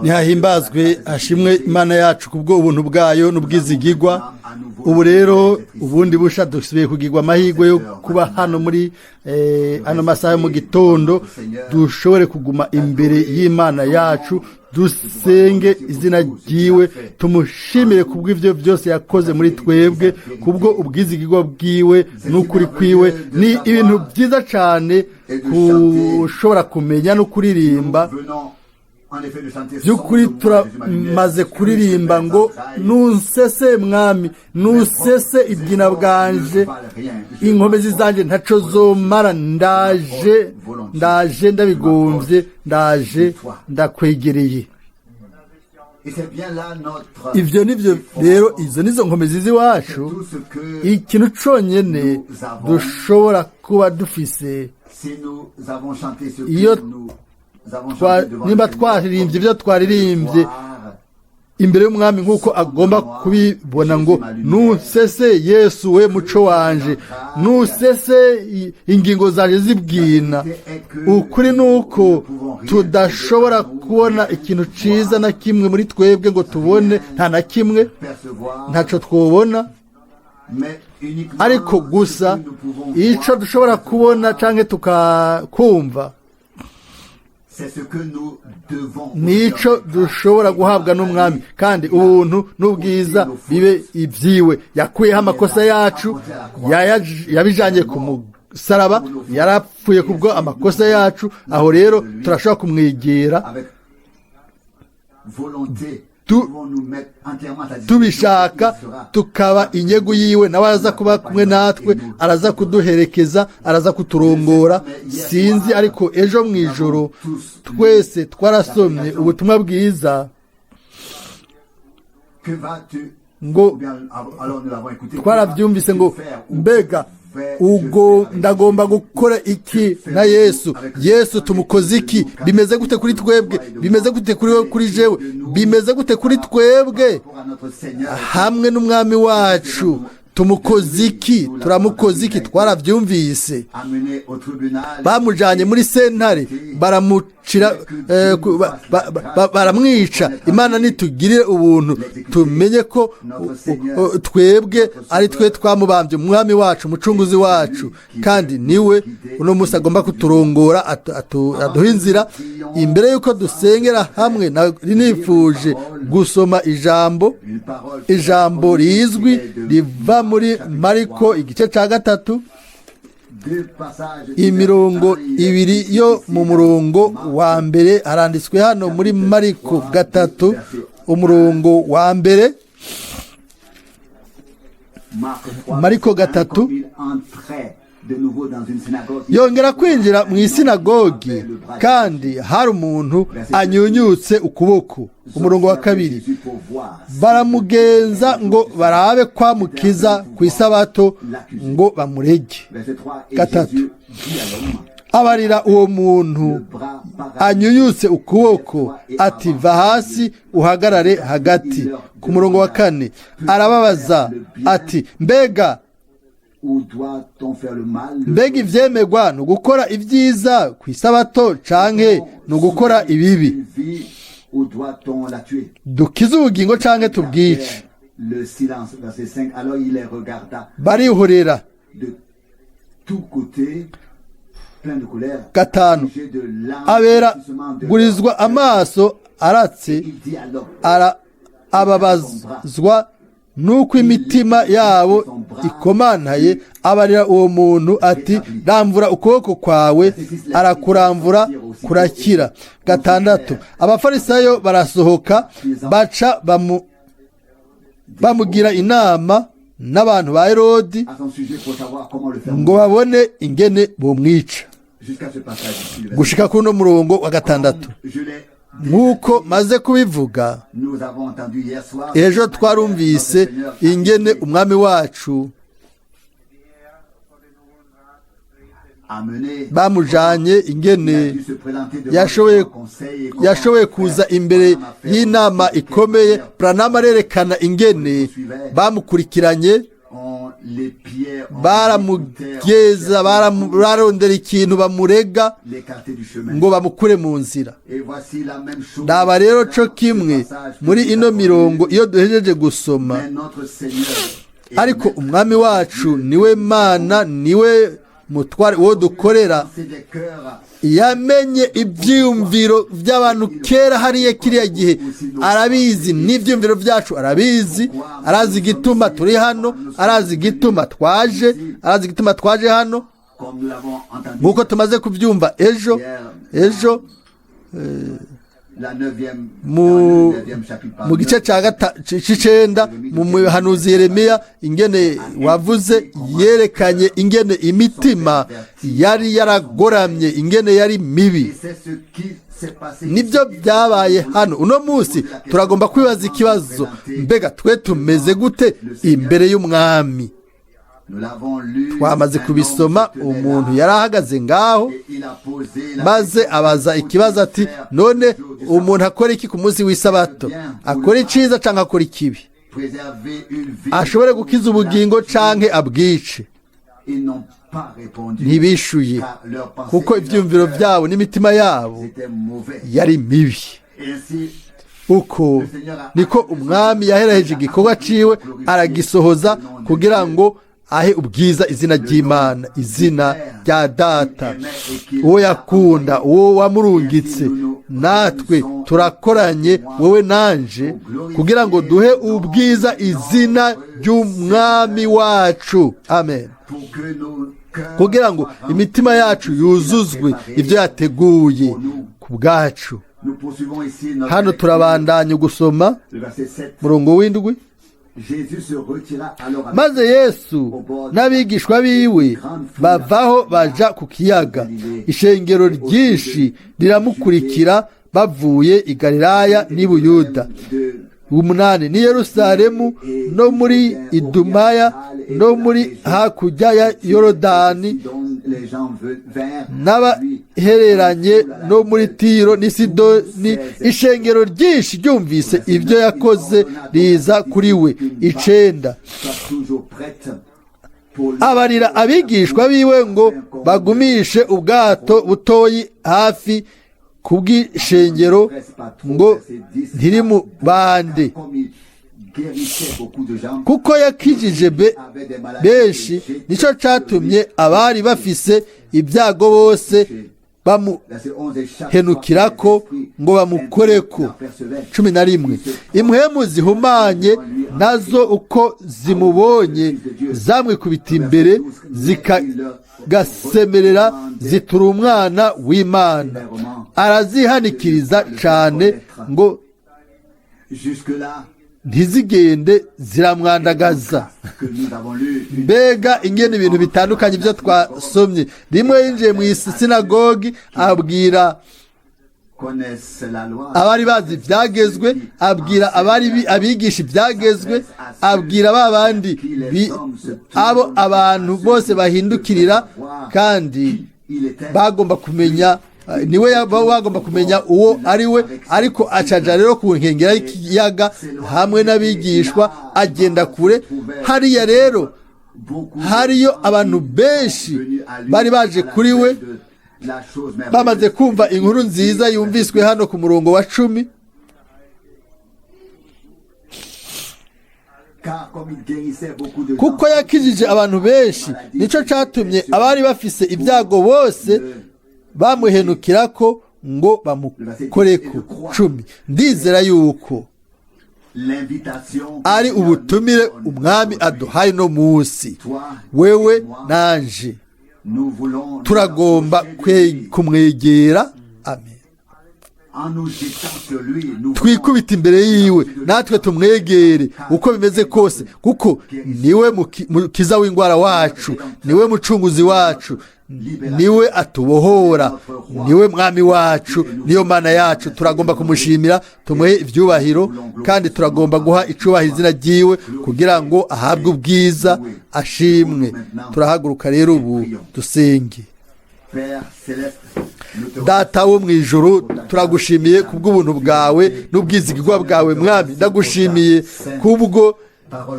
Ntihahimbazwe hashimwe Imana yacu kubwo ubuntu bwayo n'ubwizigigwa. Ubu rero ubundi busha dusubiye kugirwa amahirwe yo kuba hano muri ano masaha yo mu gitondo, dushobore kuguma imbere y'Imana yacu, dusenge izina ryiwe, tumushimire kubw'ibyo byose yakoze muri twebwe, kubwo ubwizigirwa bwiwe n'ukuri kwiwe. Ni ibintu byiza cyane kushobora kumenya no kuririmba. By'ukuri turamaze kuririmba ngo nusese mwami, nusese ibyina bwanje, inkomezi zanjye ntaco zomara, ndaje ndaje ndabigombye, ndaje ndakwegereye. Ibyo nibyo rero, izo nizo nkomezi z'iwacu. Ikintu conyene dushobora kuba dufise, iyo nimba twaririmbye ibyo twaririmbye imbere y'umwami nk'uko agomba kubibona, ngo nusese Yesu we muco wanje, nusese ingingo zanje zibwina. Ukuri ni uko tudashobora kubona ikintu ciza na kimwe muri twebwe ngo tubone, nta na kimwe, ntaco twobona, ariko gusa ico dushobora kubona canke tukakumva nico dushobora guhabwa n'umwami. Kandi ubuntu n'ubwiza bibe ibyiwe. Yakuyeho amakosa yacu, yabijanye ku musaraba, yarapfuye kubwo amakosa yacu. Aho rero turashobora kumwegera tubishaka, tukaba inyegu yiwe, nawe araza kuba kumwe natwe, araza kuduherekeza, araza kuturongora. Sinzi, ariko ejo mu ijoro twese twarasomye ubutumwa bwiza ngo twarabyumvise ngo mbega ubwo ndagomba gukora iki na Yesu? Yesu tumukoze iki? Bimeze gute kuri twebwe? Bimeze gute kuri we, kuri jewe? Bimeze gute kuri twebwe hamwe n'umwami wacu? Tumukoze iki? Turamukoze iki? Twarabyumvise, bamujanye muri sentare, baramucira, baramwica. Imana nitugirire ubuntu tumenye ko twebwe ari twe twamubambye, umwami wacu, umucunguzi wacu, kandi niwe uno munsi agomba kuturongora, aduha inzira. Imbere y'uko dusengera hamwe, nifuje gusoma ijambo rizwi riva muri Mariko igice cya 3, imirongo ibiri yo mu murongo wa mbere. Haranditswe hano muri Mariko 3 umurongo wa mbere, Mariko 3. Yongera kwinjira mu isinagogi, kandi hari umuntu anyunyutse ukuboko. Umurongo wa 2, baramugenza ngo barabe kwamukiza ku isabato ngo bamurege. 3, abarira uwo muntu anyunyutse ukuboko ati va hasi uhagarare hagati. Ku murongo wa 4, arababaza ati mbega ivyemegwa ni ugukora ibyiza ku isabato canke ni ugukora ibibi? Dukize ubugingo canke tubwice? Barihorera. 5, abera gurizwa amaso aratse, ababazwa nuko imitima yabo ikomantaye. Abarira uwo muntu ati ramvura ukuboko kwawe, arakuramvura kurakira. 6, abafarisayo barasohoka baca bamugira inama n'abantu ba Herodi ngo babone ingene bomwica. Gushika kuri uno murongo wa 6, nk'uko maze kubivuga ejo, twarumvise ingene umwami wacu bamujanye, ingene yashoboye kuza imbere y'inama ikomeye. Branham arerekana ingene bamukurikiranye. Baramugeza, barondera ikintu bamurega ngo bamukure mu nzira. Ndaba rero co kimwe muri ino mirongo iyo duhejeje gusoma. Ariko Umwami wacu niwe Mana, niwe mutware uwo dukorera, yamenye ibyiyumviro by'abantu kera hariya kiriya gihe, arabizi n'ibyiyumviro byacu arabizi. Arazi igituma turi hano, arazi igituma twaje, arazi igituma twaje hano, nk'uko tumaze kubyumva ejo mu gice c'icenda mu muhanuzi Yeremiya, ingene wavuze yerekanye ingene imitima yari yaragoramye, ingene yari mibi. Nibyo byabaye hano uno munsi. Turagomba kwibaza ikibazo: mbega twe tumeze gute imbere y'Umwami? Twamaze kubisoma. Umuntu yari ahagaze ngaho, maze abaza ikibazo ati: "None umuntu akora iki ku munsi w'isabato? Akora iciza cyangwa akora ikibi? Ashobore gukiza ubugingo canke abwice?" Ntibishuye, kuko ibyumviro byabo n'imitima yabo yari mibi. Uko niko Umwami yaheraheje igikorwa ciwe, aragisohoza kugira ngo ahe ubwiza izina ry'Imana, izina rya Data, uwo yakunda, uwo wamurungitse. Natwe turakoranye, wowe nanje, kugira ngo duhe ubwiza izina ry'Umwami wacu. Amen. Kugira ngo imitima yacu yuzuzwe ibyo yateguye ku bwacu. Hano turabandanya gusoma murongo w'indwi. Maze Yesu n'abigishwa biwe bavaho baja ku kiyaga. Ishengero ryinshi riramukurikira bavuye i Galilaya n'i Buyuda, umunani, n'i Yerusalemu, no muri Idumaya, no muri hakurya ya Yorodani, n'abahereranye no muri Tiro n'i Sidoni. Ishengero ryinshi ryumvise ibyo yakoze riza kuri we. Icenda, abarira abigishwa biwe ngo bagumishe ubwato butoyi hafi kubw'ishengero ngo ntirimubande, kuko yakijije benshi. Nicyo catumye abari bafise ibyago bose bamuhenukirako ngo bamukoreko. 11, impwemu zihumanye nazo uko zimubonye zamwikubita imbere, zikagasemerera zitura: "Umwana w'Imana!" Arazihanikiriza cane ngo ntizigende ziramwandagaza. Mbega ingene ibintu bitandukanye ibyo twasomye! Rimwe yinjiye mu isinagogi, abwira abari bazi ibyagezwe, abwira abari abigisha ibyagezwe, abwira ba bandi abo abantu bose bahindukirira kandi bagomba kumenya, niwe bagomba kumenya uwo ari we. Ariko acaja rero ku nkengera y'ikiyaga hamwe n'abigishwa, agenda kure. Hariya rero hariyo abantu benshi bari baje kuri we, bamaze kumva inkuru nziza yumviswe hano ku murongo wa 10. Kuko yakijije abantu benshi, nico catumye abari bafise ibyago bose bamuhenukirako ngo bamukoreko. 10, ndizera yuko ari ubutumire Umwami aduhaye no munsi. Wewe nanje turagomba kumwegera. Amen. Twikubita imbere yiwe, natwe tumwegere uko bimeze kose, kuko niwe mukiza w'ingwara wacu, niwe mucunguzi wacu, niwe atubohora, niwe Mwami wacu, niyo Mana yacu. Turagomba kumushimira, tumuhe ibyubahiro, kandi turagomba guha icubahiro izina ryiwe kugira ngo ahabwe ubwiza, ashimwe. Turahaguruka rero ubu dusenge. Data wo mu ijuru, turagushimiye kubw'ubuntu bwawe n'ubwizigirwa bwawe. Mwami, ndagushimiye kubwo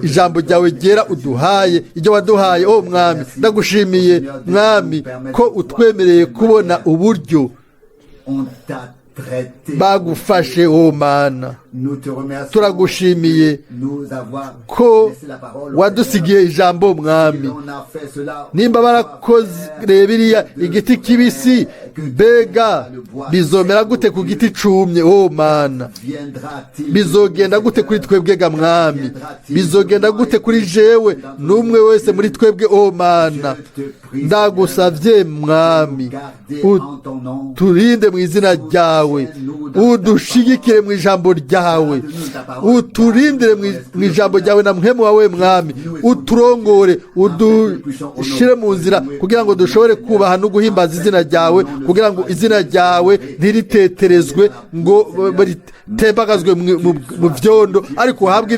ijambo ryawe ryera uduhaye, ibyo waduhaye. O mwami, ndagushimiye mwami ko utwemereye kubona uburyo bagufashe. O mana, turagushimiye ko wadusigiye ijambo mwami. Nimba barakoze biriya igiti kibisi, mbega bizomera gute ku giti cumye? O mana, bizogenda gute kuri twebwe ga mwami? Bizogenda gute kuri jewe n'umwe wese muri twebwe? O mana, ndagusavye mwami, uturinde mu izina ryawe, udushigikire mu ijambo ryawe, uturindire mu ijambo ryawe na mpwemu wawe mwami, uturongore, udushire mu nzira kugira ngo dushobore kubaha no guhimbaza izina ryawe, kugira ngo izina ryawe ntiriteterezwe ngo ritembagazwe mu vyondo, ariko uhabwe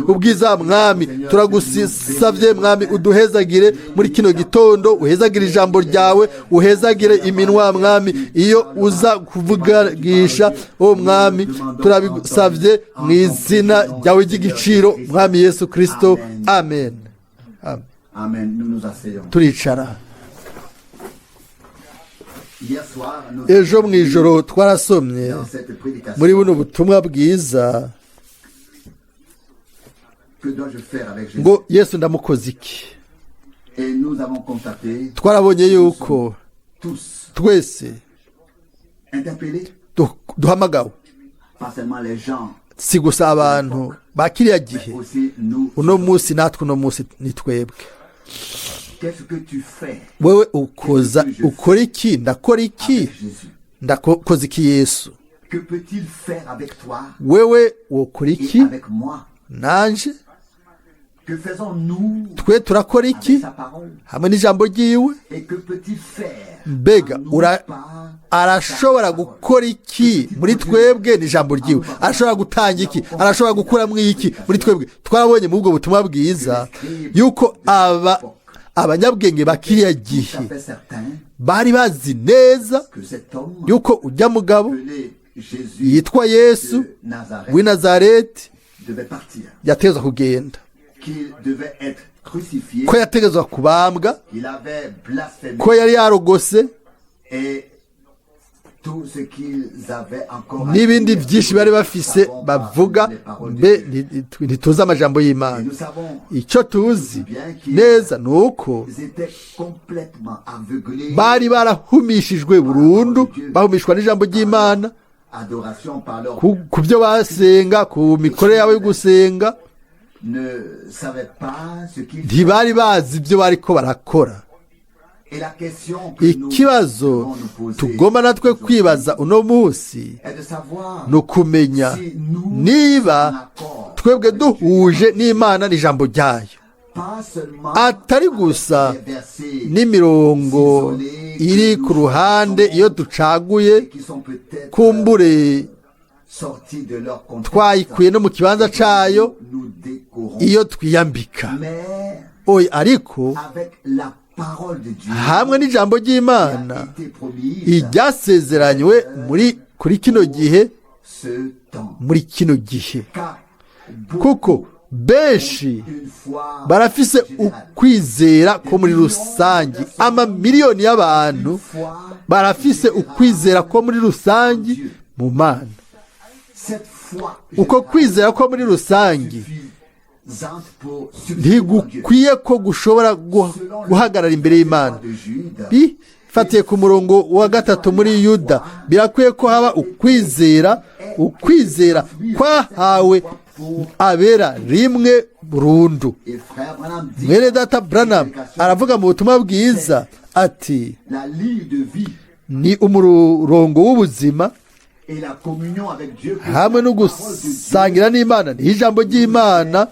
ubwiza mwami. Turagusavye mwami, uduhezagire muri kino gitondo, uhezagire ijambo ryawe, uhezagire iminwa mwami iyo uza kuvugisha. O mwami, turabisavye mu izina ryawe ry'igiciro mwami Yesu Kristo, amen. Turicara. Ejo mu ijoro twarasomye muri buno butumwa bwiza ngo Yesu ndamukoze iki. Twarabonye yuko twese duhamagawe, si gusa abantu ba kiriya gihe, uno munsi natwe, uno munsi ni twebwe. Wewe ukoza ukora iki? Ndakora iki? Ndakoza iki Yesu? Wewe wokora iki nanje? Twe turakora iki hamwe n'ijambo ryiwe? Mbega arashobora gukora iki muri twebwe n'ijambo ryiwe? Arashobora gutanga iki? Arashobora gukuramo iki muri twebwe? Twarabonye muri ubwo butumwa bwiza yuko aba abanyabwenge ba kiriya gihe bari bazi neza yuko ujya mugabo yitwa Yesu w'i Nazareti yategezwa kugenda, ko yategezwa kubambwa, ko yari yarogose n'ibindi byinshi bari bafise bavuga. Mbe ntituzi amajambo y'Imana. Icyo tuzi neza ni uko bari barahumishijwe burundu, bahumishwa n'ijambo ry'Imana, ku byo basenga, ku mikorere yabo yo gusenga. Ntibari bazi ibyo bariko barakora. Ikibazo tugomba natwe kwibaza uno munsi ni ukumenya niba twebwe duhuje n'Imana n'ijambo ryayo, atari gusa n'imirongo iri ku ruhande iyo ducaguye, kumbure twayikuye no mu kibanza cayo iyo twiyambika. Oya, ariko hamwe n'ijambo ry'Imana iryasezeranywe muri kuri kino gihe, muri kino gihe, kuko benshi barafise ukwizera ko muri rusange, amamiliyoni y'abantu barafise ukwizera ko muri rusange mu Mana. Uko kwizera ko muri rusange ntigukwiye ko gushobora guhagarara imbere y'Imana. Bifatiye ku murongo wa 3 muri Yuda, birakwiye ko haba ukwizera, ukwizera kwahawe abera rimwe burundu. Mwene data Branham aravuga mu butumwa bwiza ati ni umurongo w'ubuzima hamwe no gusangira n'Imana, ni ijambo ry'Imana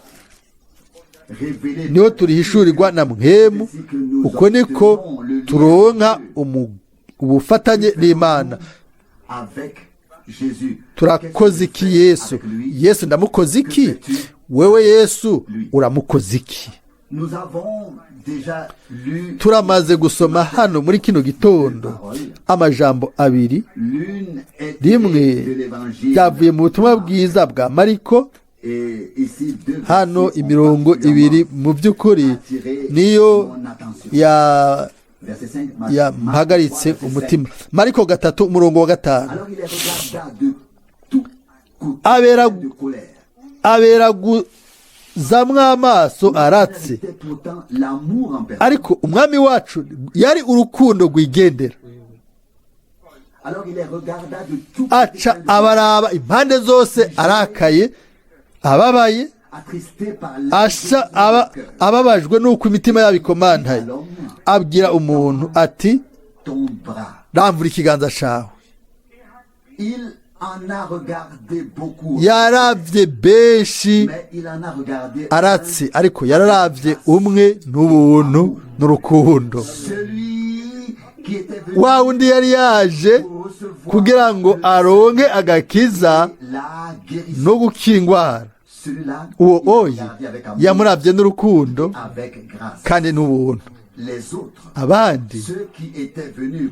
niho turihishurirwa na mpwemu. Uko niko turonka ubufatanye n'Imana. Turakoze iki Yesu? Yesu ndamukoze iki? Wewe Yesu uramukoze iki? Turamaze gusoma hano muri kino gitondo amajambo abiri, rimwe ryavuye mu butumwa bwiza bwa Mariko Hano imirongo ibiri mu by'ukuri niyo yampagaritse umutima. Mariko 3 umurongo wa 5. Aberaguzamwo amaso aratse, ariko umwami wacu yari urukundo rwigendera. Aca abaraba impande zose arakaye, ababaye, ababajwe n'uko imitima yabo ikomantaye. Abwira umuntu ati: ramvura ikiganza cyawe. Yaravye benshi aratse, ariko yararavye umwe n'ubuntu n'urukundo. Wa wundi yari yaje kugira ngo aronke agakiza no gukira ingwara, uwo oye yamuravye n'urukundo kandi n'ubuntu. Abandi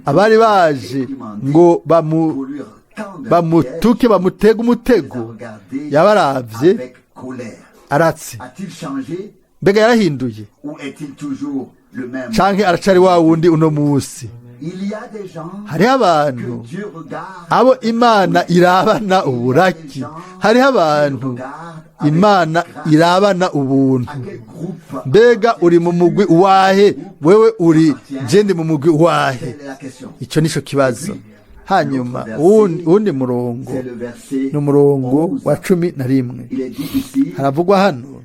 abari baje ngo bamutuke, bamutege umutego, yabaravye aratse. Mbega yarahinduye canke aracari wa wundi uno musi? Hariho abantu abo Imana irabana uburaki, hariho abantu Imana irabana ubuntu. Mbega uri mu mugwi wahe? Wewe uri je ndi mu mugwi wahe? Ico nico kibazo. Hanyuma uwundi murongo ni umurongo wa 11. Haravugwa hano: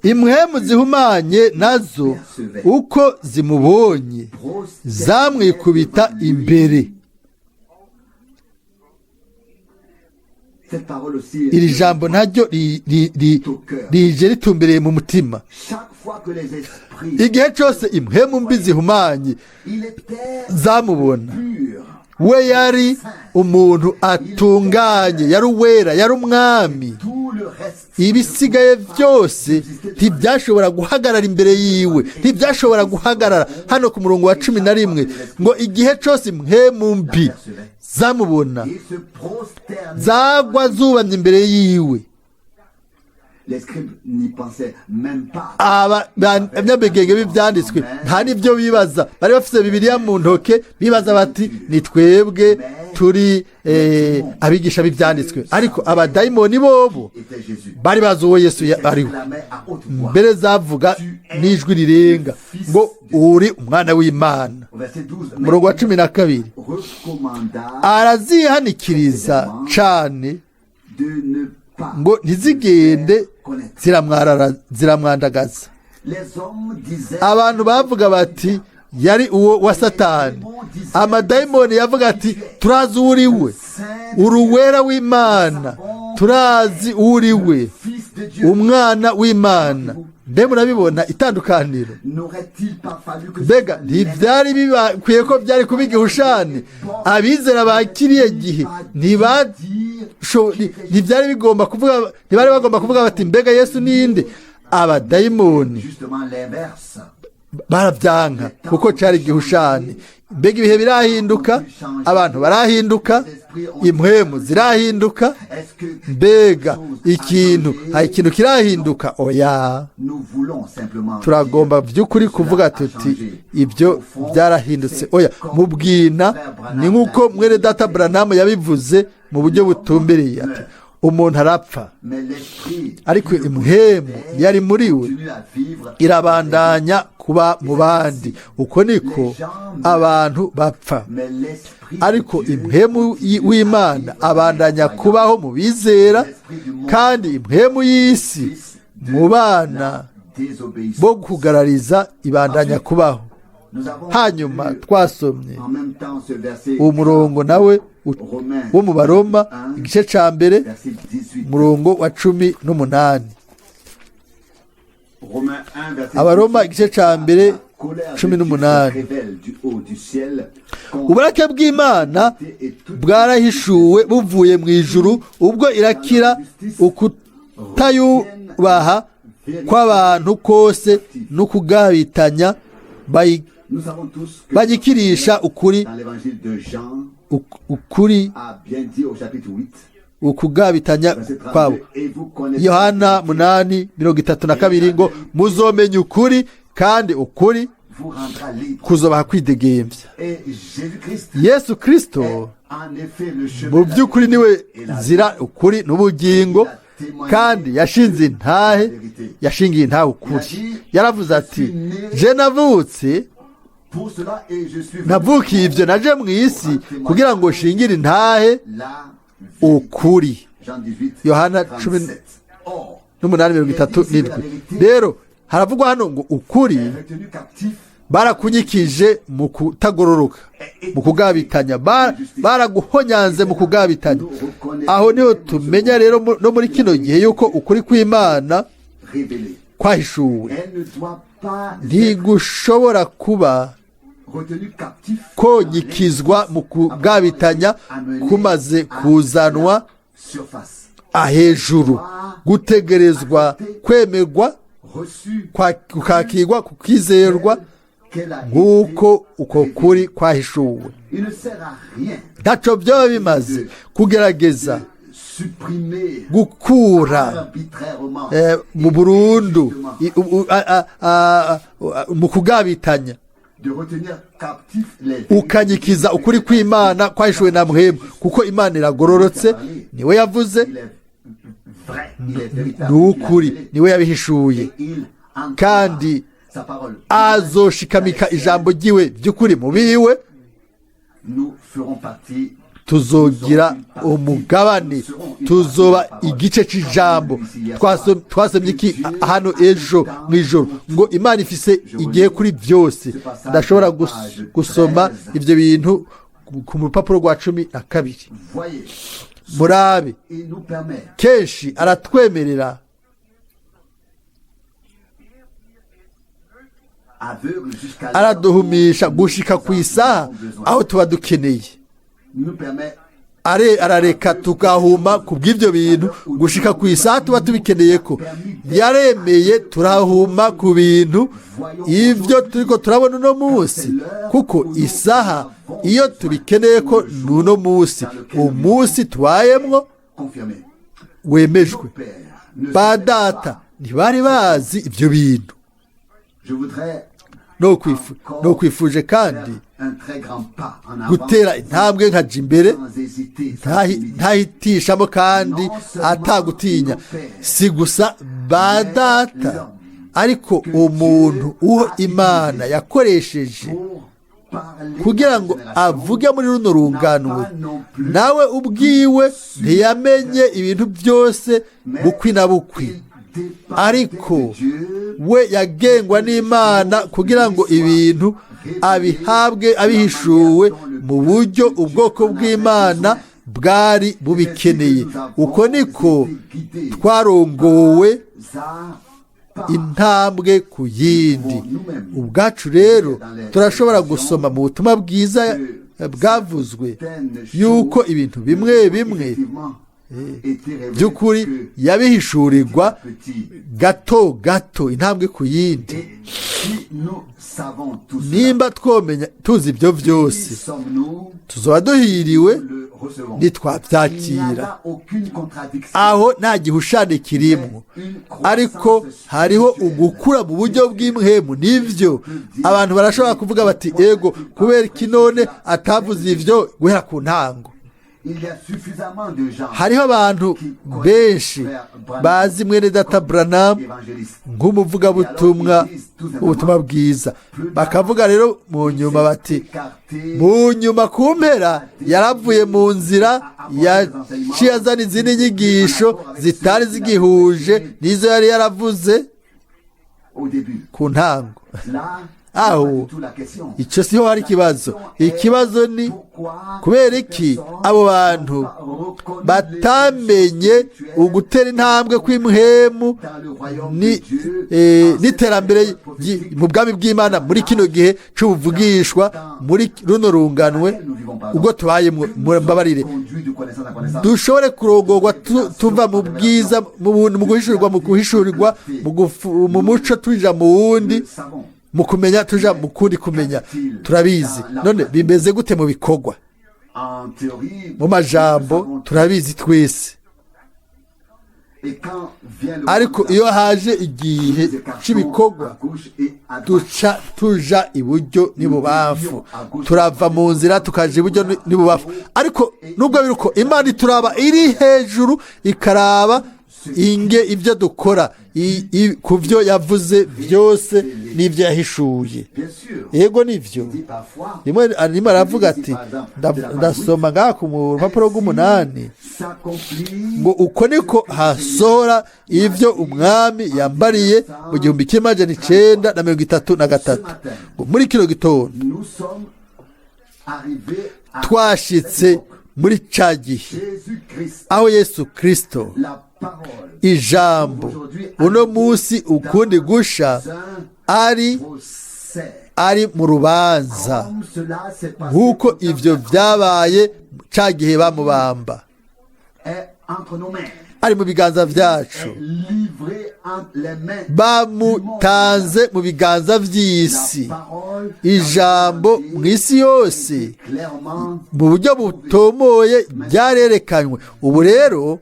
impwemu zihumanye nazo uko zimubonye zamwikubita imbere. Iri jambo naryo rije ritumbereye mu mutima. Igihe cyose impwemu mbi zihumanye zamubona, we yari umuntu atunganye, yari uwera, yari umwami. Ibisigaye byose ntibyashobora guhagarara imbere yiwe, ntibyashobora guhagarara. Hano ku murongo wa 11 ngo igihe cyose impwemu mbi zamubona zagwa zubamye imbere yiwe. Abanyabwenge b'ibyanditswe nta n'ibyo bibaza, bari bafite Bibiliya mu ntoke, bibaza bati ni twebwe turi abigisha b'ibyanditswe. Ariko abadayimoni bobo bari bazi uwo Yesu ariwe. Mbere zavuga n'ijwi rirenga ngo uri umwana w'Imana. Umurongo wa 12 arazihanikiriza cane ngo ntizigende ziramwandagaza. Abantu bavuga bati yari uwo wa Satani. Amadayimoni yavuga ati turazi uri we, uruwera w'Imana, turazi uri we, umwana w'Imana. Mbe murabibona itandukaniro? Mbega ntibyari bibakwiye ko byari kuba igihushane? Abizera ba kiriya gihe ntibyari bigomba kuvuga, ntibari bagomba kuvuga bati mbega Yesu ninde? Abadayimoni barabyanka kuko cyari igihushane. Mbega ibihe birahinduka, abantu barahinduka, impwemu zirahinduka. Mbega ikintu, hari ikintu kirahinduka? Oya, turagomba by'ukuri kuvuga tuti ibyo byarahindutse. Oya, mu bwina ni nk'uko mwene data Branham yabivuze mu buryo butumbereye ati umuntu arapfa, ariko impwemu yari muri we irabandanya kuba mu bandi. Uko niko abantu bapfa, ariko impwemu w'Imana abandanya kubaho mu bizera, kandi impwemu y'isi mu bana bo kugarariza ibandanya kubaho. Hanyuma twasomye umurongo nawe wo mu Baroma igice ca mbere umurongo wa 18. Abaroma igice ca mbere 18. Uburake bw'Imana bwarahishuwe buvuye mu ijuru, ubwo irakira ukutayubaha kw'abantu kose no kugabitanya bagikirisha ukuri, ukuri Ukugabitanya kwabo. Yohana 8:32 ngo: "Muzomenya ukuri, kandi ukuri kuzobaha kwidegemvya." Yesu Kristo mu by'ukuri niwe nzira, ukuri n'ubugingo, kandi yashinze intahe, yashingiye intahe ukuri. Yaravuze ati: "Je navutse, navukiye ibyo, naje mu isi kugira ngo nshingire intahe ukuri." Yohana 18:37. Rero haravugwa hano ngo ukuri barakunyikije mu kutagororoka, mu kugabitanya, baraguhonyanze mu kugabitanya. Aho niho tumenya rero no muri kino gihe yuko ukuri kw'Imana kwahishuwe ntigushobora kuba konyikizwa mu kugabitanya kumaze kuzanwa ahejuru. Gutegerezwa kwemerwa, kukakirwa, kukizerwa nk'uko uko kuri kwahishuwe. Ntacyo byaba bimaze kugerageza gukura mu burundu mu kugabitanya, ukanyikiza ukuri kw'Imana kwahishuwe na Mpwemu, kuko Imana iragororotse, niwe yavuze, ni ukuri, niwe yabihishuye, kandi azoshikamika ijambo ryiwe by'ukuri mu biwe. Tuzogira umugabane, tuzoba igice cy'ijambo. Twasomye iki hano ejo mu ijoro? Ngo Imana ifise igihe kuri byose. Ndashobora gusoma ibyo bintu ku rupapuro rwa 12. Murabe, kenshi aratwemerera araduhumisha gushika ku isaha aho tuba dukeneye. Arareka tugahuma ku bw'ibyo bintu gushika ku isaha tuba tubikeneye, ko yaremeye turahuma ku bintu ibyo turiko turabona uno munsi, kuko isaha iyo tubikeneye ko ni uno munsi, umunsi tubayemwo wemejwe. Ba data ntibari bazi ibyo bintu. No kwifuje kandi gutera intambwe nkaja imbere ntahitishamo kandi atagutinya. Si gusa ba data, ariko umuntu uwo Imana yakoresheje kugira ngo avuge muri runo runganwe, nawe ubwiwe ntiyamenye ibintu byose bukwi na bukwi, ariko we yagengwa n'Imana kugira ngo ibintu abihabwe abihishuwe mu buryo ubwoko bw'Imana bwari bubikeneye. Uko niko twarongowe intambwe ku yindi. Ubwacu rero turashobora gusoma mu butumwa bwiza bwavuzwe yuko ibintu bimwe bimwe by'ukuri yabihishurirwa gato gato, intambwe ku yindi. Nimba twomenya tuzi ibyo byose, tuzoba duhiriwe nitwabyakira. Aho nta gihushane kirimo, ariko hariho ugukura mu buryo bw'imhemu. Nibyo, abantu barashobora kuvuga bati: "Ego, kubera iki none atavuze ivyo guhera ku ntango?" Hariho abantu benshi bazi mwene data Branham nk'umuvugabutumwa, ubutumwa bwiza. Bakavuga rero mu nyuma bati: "Mu nyuma ku mpera yaravuye mu nzira, yaciye azana izindi nyigisho zitari zigihuje n'izo yari yaravuze ku ntango." Aho icyo siho hari ikibazo. Ikibazo ni kubera iki abo bantu batamenye ugutera intambwe kw'imhemu n'iterambere mu bwami bw'Imana muri kino gihe c'ubuvugishwa, muri runo runganwe ubwo tubayemwo. Mbabarire, dushobore kurongorwa tuva mu bwiza, mu guhishurirwa, mu guhishurirwa, mu muco tuja mu wundi, mu kumenya tuja mu kundi kumenya. Turabizi. None bimeze gute mu bikorwa? Mu majambo turabizi twese. Ariko iyo haje igihe cy'ibikorwa, duca tuja iburyo n'ibubamfu, turava mu nzira tukaja iburyo n'ibubamfu. Ariko nubwo biri uko, Imana ituraba iri hejuru, ikaraba inge ibyo dukora ku byo yavuze byose n'ibyo yahishuye. Yego, nibyo. Rimwe rimwe aravuga ati, ndasoma ngaha ku rupapuro rw'umunani ngo: "Uko niko hasohora ibyo Umwami yambariye mu 1933." Ngo muri kino gitondo twashitse muri ca gihe aho Yesu Kirisito, Ijambo, uno munsi ukundi gusha ari mu rubanza, nk'uko ibyo byabaye ca gihe bamubamba. Ari mu biganza byacu, bamutanze mu biganza by'isi. Ijambo mu isi yose mu buryo butomoye ryarerekanywe. Ubu rero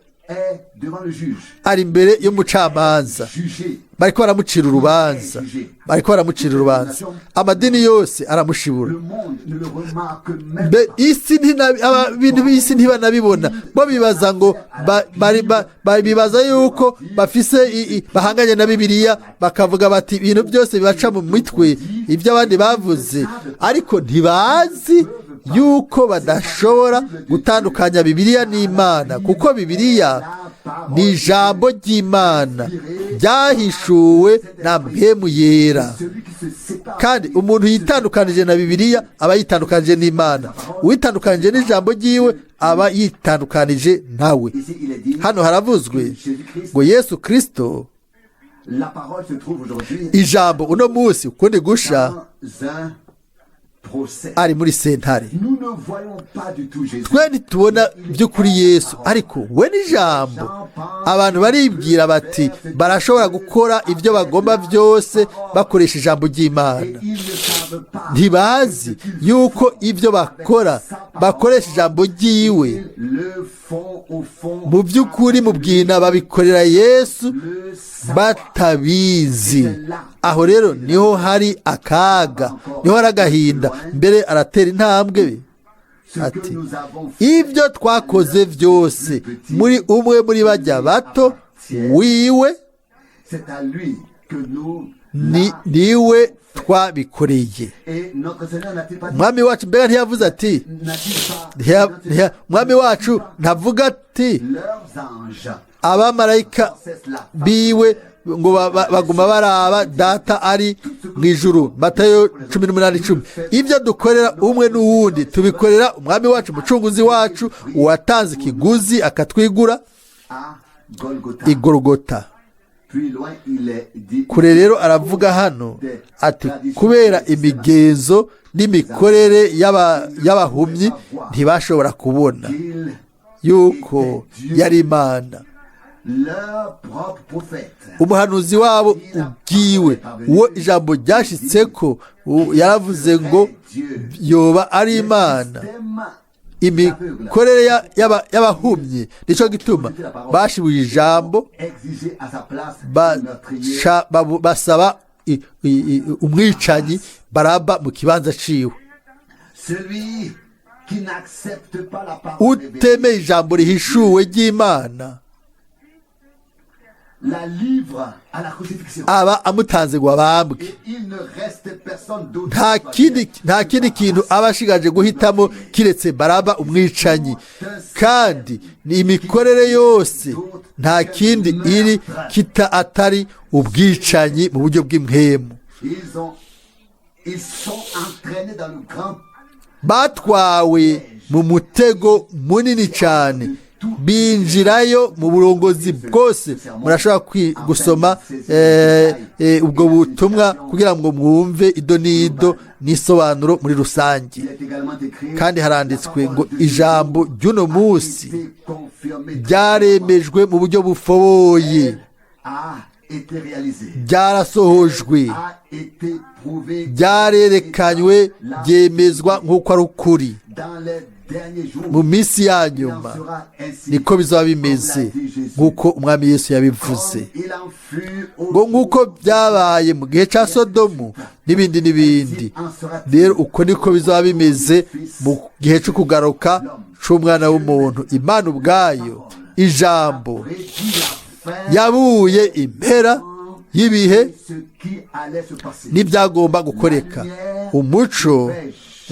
ari imbere y'umucamanza, bariko baramucira urubanza, bariko baramucira urubanza. Amadini yose aramushibura. Isi, ibintu b'isi ntibanabibona. Bo bibaza ngo bibaza yuko bafise bahanganye na Bibiliya, bakavuga bati ibintu byose bibaca mu mitwe ibyo abandi bavuze, ariko ntibazi yuko badashobora gutandukanya Bibiliya n'Imana, kuko Bibiliya ni ijambo ry'Imana ryahishuwe na Mpwemu Yera. Kandi umuntu yitandukanije na Bibiliya aba yitandukanije n'Imana. Uwitandukanije n'ijambo ryiwe aba yitandukanije nawe. Hano haravuzwe ngo Yesu Kirisito, Ijambo, uno munsi ukundi gusha ari muri sentare. Twe ntitubona by'ukuri Yesu, ariko we n'Ijambo. Abantu baribwira bati barashobora gukora ibyo bagomba byose bakoresha ijambo ry'Imana. Ntibazi yuko ibyo bakora bakoresha ijambo ryiwe, mu by'ukuri mu bwina babikorera Yesu batabizi. Aho rero niho hari akaga, niho hari agahinda. Mbere aratera intambwe ati: "Ibyo twakoze byose muri umwe muri bajya bato wiwe, niwe twabikoreye." Umwami wacu mbega ntiyavuze ati, Umwami wacu ntavuga ati abamarayika biwe ngo baguma baraba Data ari mu ijuru? Matayo 18:10. Ibyo dukorera umwe n'uwundi tubikorera Umwami wacu, Umucunguzi wacu, uwatanze ikiguzi akatwigura Igorogota. Kure rero aravuga hano ati: kubera imigenzo n'imikorere y'abahumyi ntibashobora kubona yuko yari Imana. Umuhanuzi wabo ubwiwe, uwo ijambo ryashyitse ko yaravuze ngo yoba ari Imana. Imikorere y'abahumyi, nicyo gituma bashibuye ijambo, basaba umwicanyi Baraba mu kibanza ciwe. Utemeye ijambo rihishuwe ry'Imana aba amutanze ngo abambwe. Nta kindi kintu aba ashigaje guhitamo kiretse Baraba umwicanyi. Kandi ni imikorere yose, nta kindi iri kita atari ubwicanyi mu buryo bw'impwemu. Batwawe mu mutego munini cyane, binjirayo mu burongozi bwose. Murashobora gusoma ubwo butumwa kugira ngo mwumve ido n'ido n'isobanuro muri rusange. Kandi haranditswe ngo ijambo ry'uno munsi ryaremejwe mu buryo bufoboye, ryarasohojwe, ryarerekanywe, ryemezwa nk'uko ari ukuri. Mu minsi ya nyuma niko bizaba bimeze, nk'uko Umwami Yesu yabivuze, ngo nk'uko byabaye mu gihe cya Sodomu n'ibindi n'ibindi. Rero uko niko bizaba bimeze mu gihe cyo kugaruka c'Umwana w'umuntu. Imana ubwayo, Ijambo, yabuye impera y'ibihe n'ibyagomba gukoreka. Umuco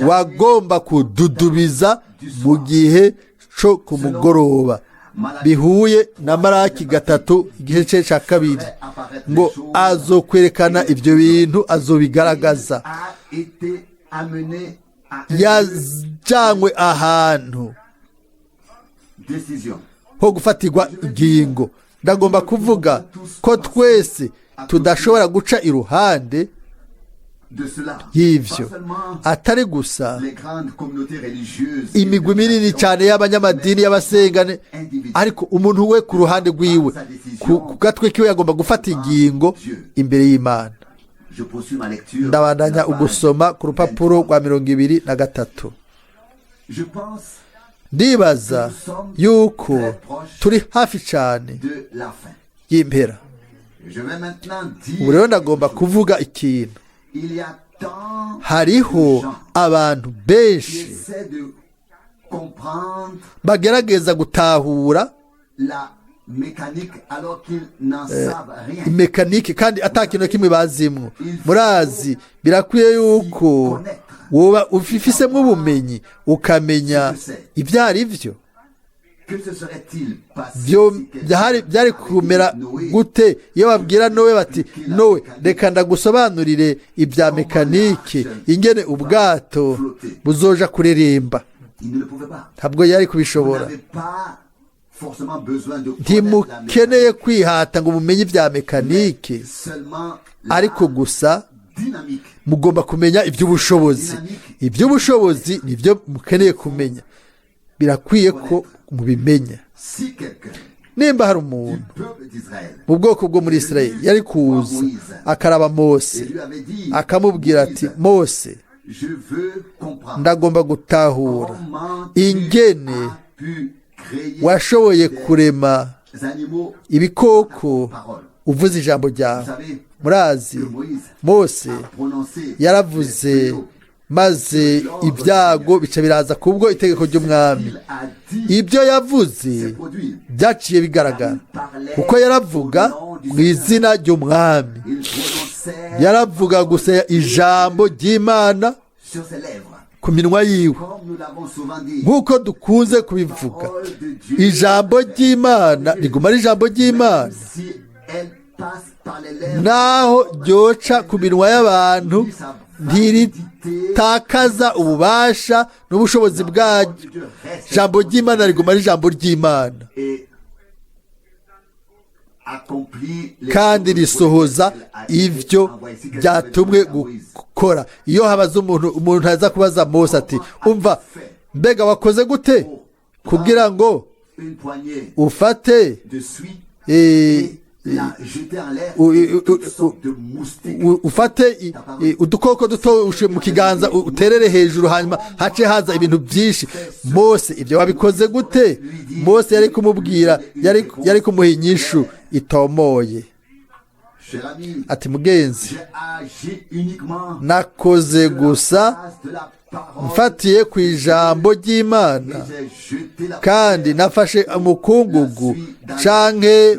wagomba kududubiza mu gihe cyo ku mugoroba, bihuye na Maraki 3 igice cya 2, ngo azokwerekana ibyo bintu, azobigaragaza. Yajyanywe ahantu ho gufatirwa ingingo. Ndagomba kuvuga ko twese tudashobora guca iruhande y'ivyo, atari gusa imigwi minini cyane y'abanyamadini y'abasengane, ariko umuntu we ku ruhande rwiwe, ku gatwe kiwe, yagomba gufata ingingo imbere y'Imana. Ndabandanya ugusoma ku rupapuro rwa 23. Ndibaza yuko turi hafi cyane y'impera. Ubu rero ndagomba kuvuga ikintu. Hariho abantu benshi bagerageza gutahura imekanike kandi ata kintu kimwe bazimwo. Murazi, birakwiye yuko woba ufisemo ubumenyi, ukamenya ibyo ari byo. Byari kumera gute iyo babwira Nowe bati: "Nowe, reka ndagusobanurire ibya mekanike, ingene ubwato buzoja kureremba"? Ntabwo yari kubishobora. Ntimukeneye kwihata ngo mumenye ibya mekanike, ariko gusa mugomba kumenya iby'ubushobozi. Iby'ubushobozi nibyo mukeneye kumenya, birakwiye ko mubimenya. Nimba hari umuntu mu bwoko bwo muri Israel yari kuza akaraba Mose, akamubwira ati: "Mose, ndagomba gutahura ingene washoboye kurema ibikoko uvuze ijambo ryawe." Murazi, Mose yaravuze, maze ibyago bica biraza kubwo itegeko ry'Umwami. Ibyo yavuze byaciye bigaragara, kuko yaravuga mu izina ry'Umwami. Yaravuga gusa ijambo ry'Imana ku minwa yiwe. Nk'uko dukunze kubivuga, ijambo ry'Imana riguma ari ijambo ry'Imana, naho ryoca ku minwa y'abantu, ntiritakaza ububasha n'ubushobozi bwaryo. Ijambo ry'Imana riguma ari ijambo ry'Imana, kandi risohoza ibyo byatumwe gukora. Iyo habaza umuntu, umuntu aza kubaza Mose ati: "Umva, mbega wakoze gute kugira ngo ufate ufate udukoko duto mu kiganza, uterere hejuru, hanyuma hace haza ibintu byinshi? Mose, ibyo wabikoze gute?" Mose yari kumubwira, yari kumuha inyishu itomoye ati: "Mugenzi, nakoze gusa mfatiye ku ijambo ry'Imana, kandi nafashe umukungugu canke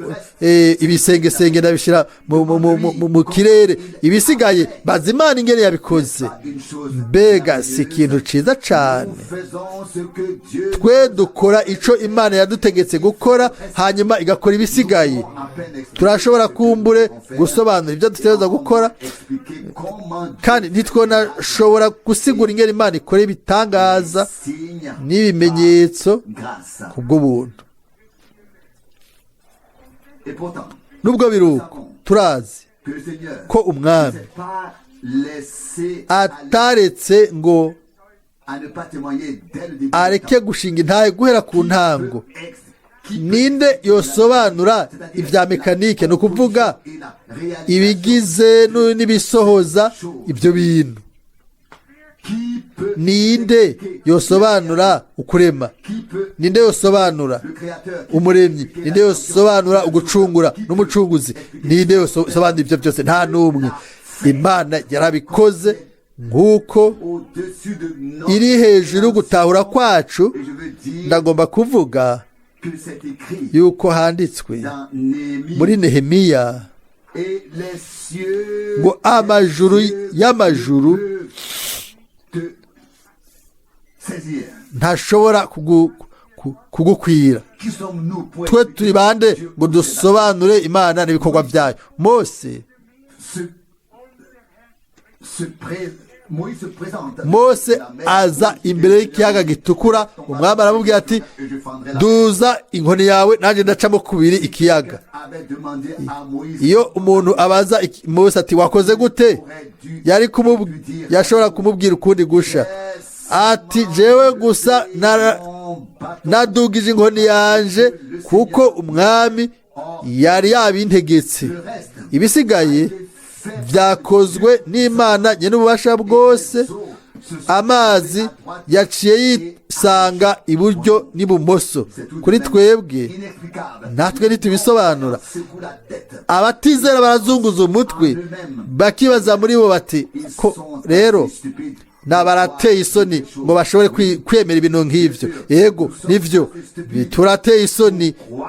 ibisengesenge ndabishyira mu kirere, ibisigaye baza Imana ingene yabikoze." Mbega si ikintu ciza cane? Twe dukora ico Imana yadutegetse gukora, hanyuma igakora ibisigaye. Turashobora kumbure gusobanura ibyo dutegerezwa gukora, kandi ntitwonashobora gusigura ingene Imana ikora ibitangaza n'ibimenyetso kubw'ubuntu. Nubwo biruko, turazi ko Umwami ataretse ngo areke gushinga intahe guhera ku ntango. Ninde yosobanura ibya mekanike, ni ukuvuga ibigize n'ibisohoza ibyo bintu? Ninde yosobanura ukurema? Ninde yosobanura umuremyi? Ninde yosobanura ugucungura n'umucunguzi? Ninde yosobanura ibyo byose? Nta n'umwe. Imana yarabikoze nk'uko iri hejuru gutahura kwacu. Ndagomba kuvuga yuko handitswe muri Nehemiya ngo amajuru y'amajuru ntashobora kugukwira. Twe turi bande ngo dusobanure Imana n'ibikorwa byayo? Mose aza imbere y'ikiyaga gitukura, umwami aramubwira ati duza inkoni yawe nanjye ndacamo kubiri ikiyaga. Iyo umuntu abaza Mose ati wakoze gute, yashobora kumubwira ukundi gusha ati jewe gusa nadugije inkoni yanje kuko umwami yari yabintegetse, ibisigaye byakozwe n'Imana nyir'ububasha bwose. Amazi yaciye yisanga iburyo n'ibumoso. Kuri twebwe natwe ntitubisobanura. Abatizera barazunguza umutwe bakibaza muri bo bati ko rero barateye isoni ngo bashobore kwemera ibintu nk'ibyo. Yego nibyo, turateye isoni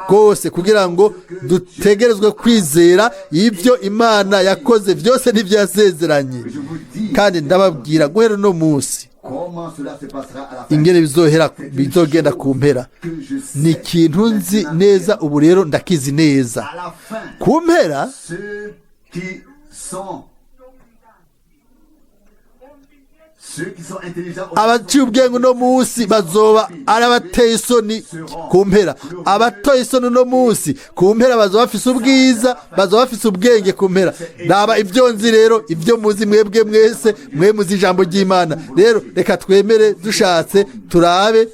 rwose kugira ngo dutegerezwe kwizera ibyo Imana yakoze byose n'ibyo yasezeranye. Kandi ndababwira guhera uno munsi ingene bizohera, bizogenda ku mpera. Ni ikintu nzi neza ubu rero ndakizi neza. Ku mpera abaciye ubwenge uno munsi bazoba ari abateye isoni ku mpera. Abateye isoni uno munsi ku mpera bazoba bafise ubwiza, bazoba bafise ubwenge ku mpera. Naba ibyo nzi rero, ibyo muzi mwebwe mwese, mwe muzi ijambo ry'Imana. Rero reka twemere dushatse turabe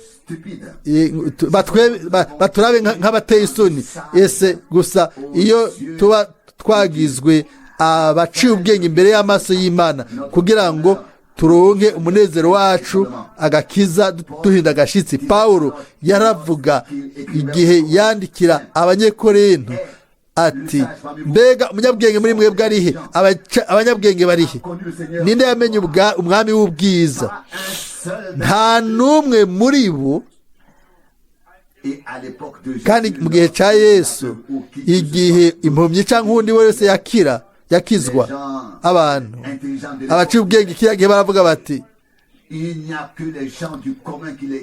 baturabe nk'abateye isoni. Ese gusa iyo tuba twagizwe abaciye ubwenge imbere y'amaso y'Imana kugira ngo turonke umunezero wacu, agakiza duhinda agashitsi. Pawulo yaravuga igihe yandikira Abanyekorinto ati mbega umunyabwenge muri mwebwe arihe? Abanyabwenge barihe? Ninde yamenye umwami w'ubwiza? Nta n'umwe muri bo. Kandi mu gihe cya Yesu, igihe impumyi cyangwa undi wese yakira yakizwa, abantu abaciye ubwenge kiriya gihe baravuga bati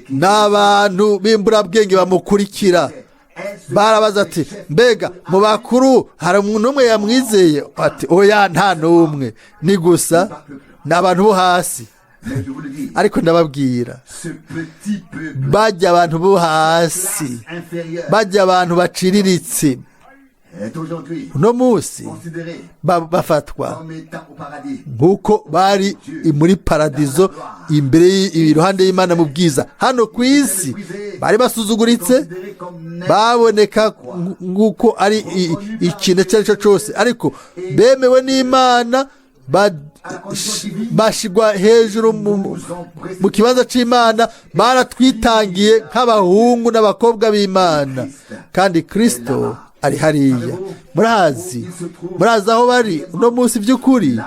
n'abantu b'imburabwenge bamukurikira. Barabaza ati mbega mu bakuru hari umuntu umwe yamwizeye? Ati oya, nta n'umwe, ni gusa ni abantu bo hasi. Ariko ndababwira, bajya abantu bo hasi, bajya abantu baciriritse uno munsi bafatwa nk'uko bari muri paradizo imbere iruhande y'Imana mu bwiza. Hano ku isi bari basuzuguritse, baboneka nk'uko ari ikintu icyo ari cyo cyose, ariko bemewe n'Imana, bashigwa hejuru mu kibanza cy'Imana, baratwitangiye nk'abahungu n'abakobwa b'Imana. Kandi Kristo ari hariya. Murazi aho bari uno munsi by'ukuri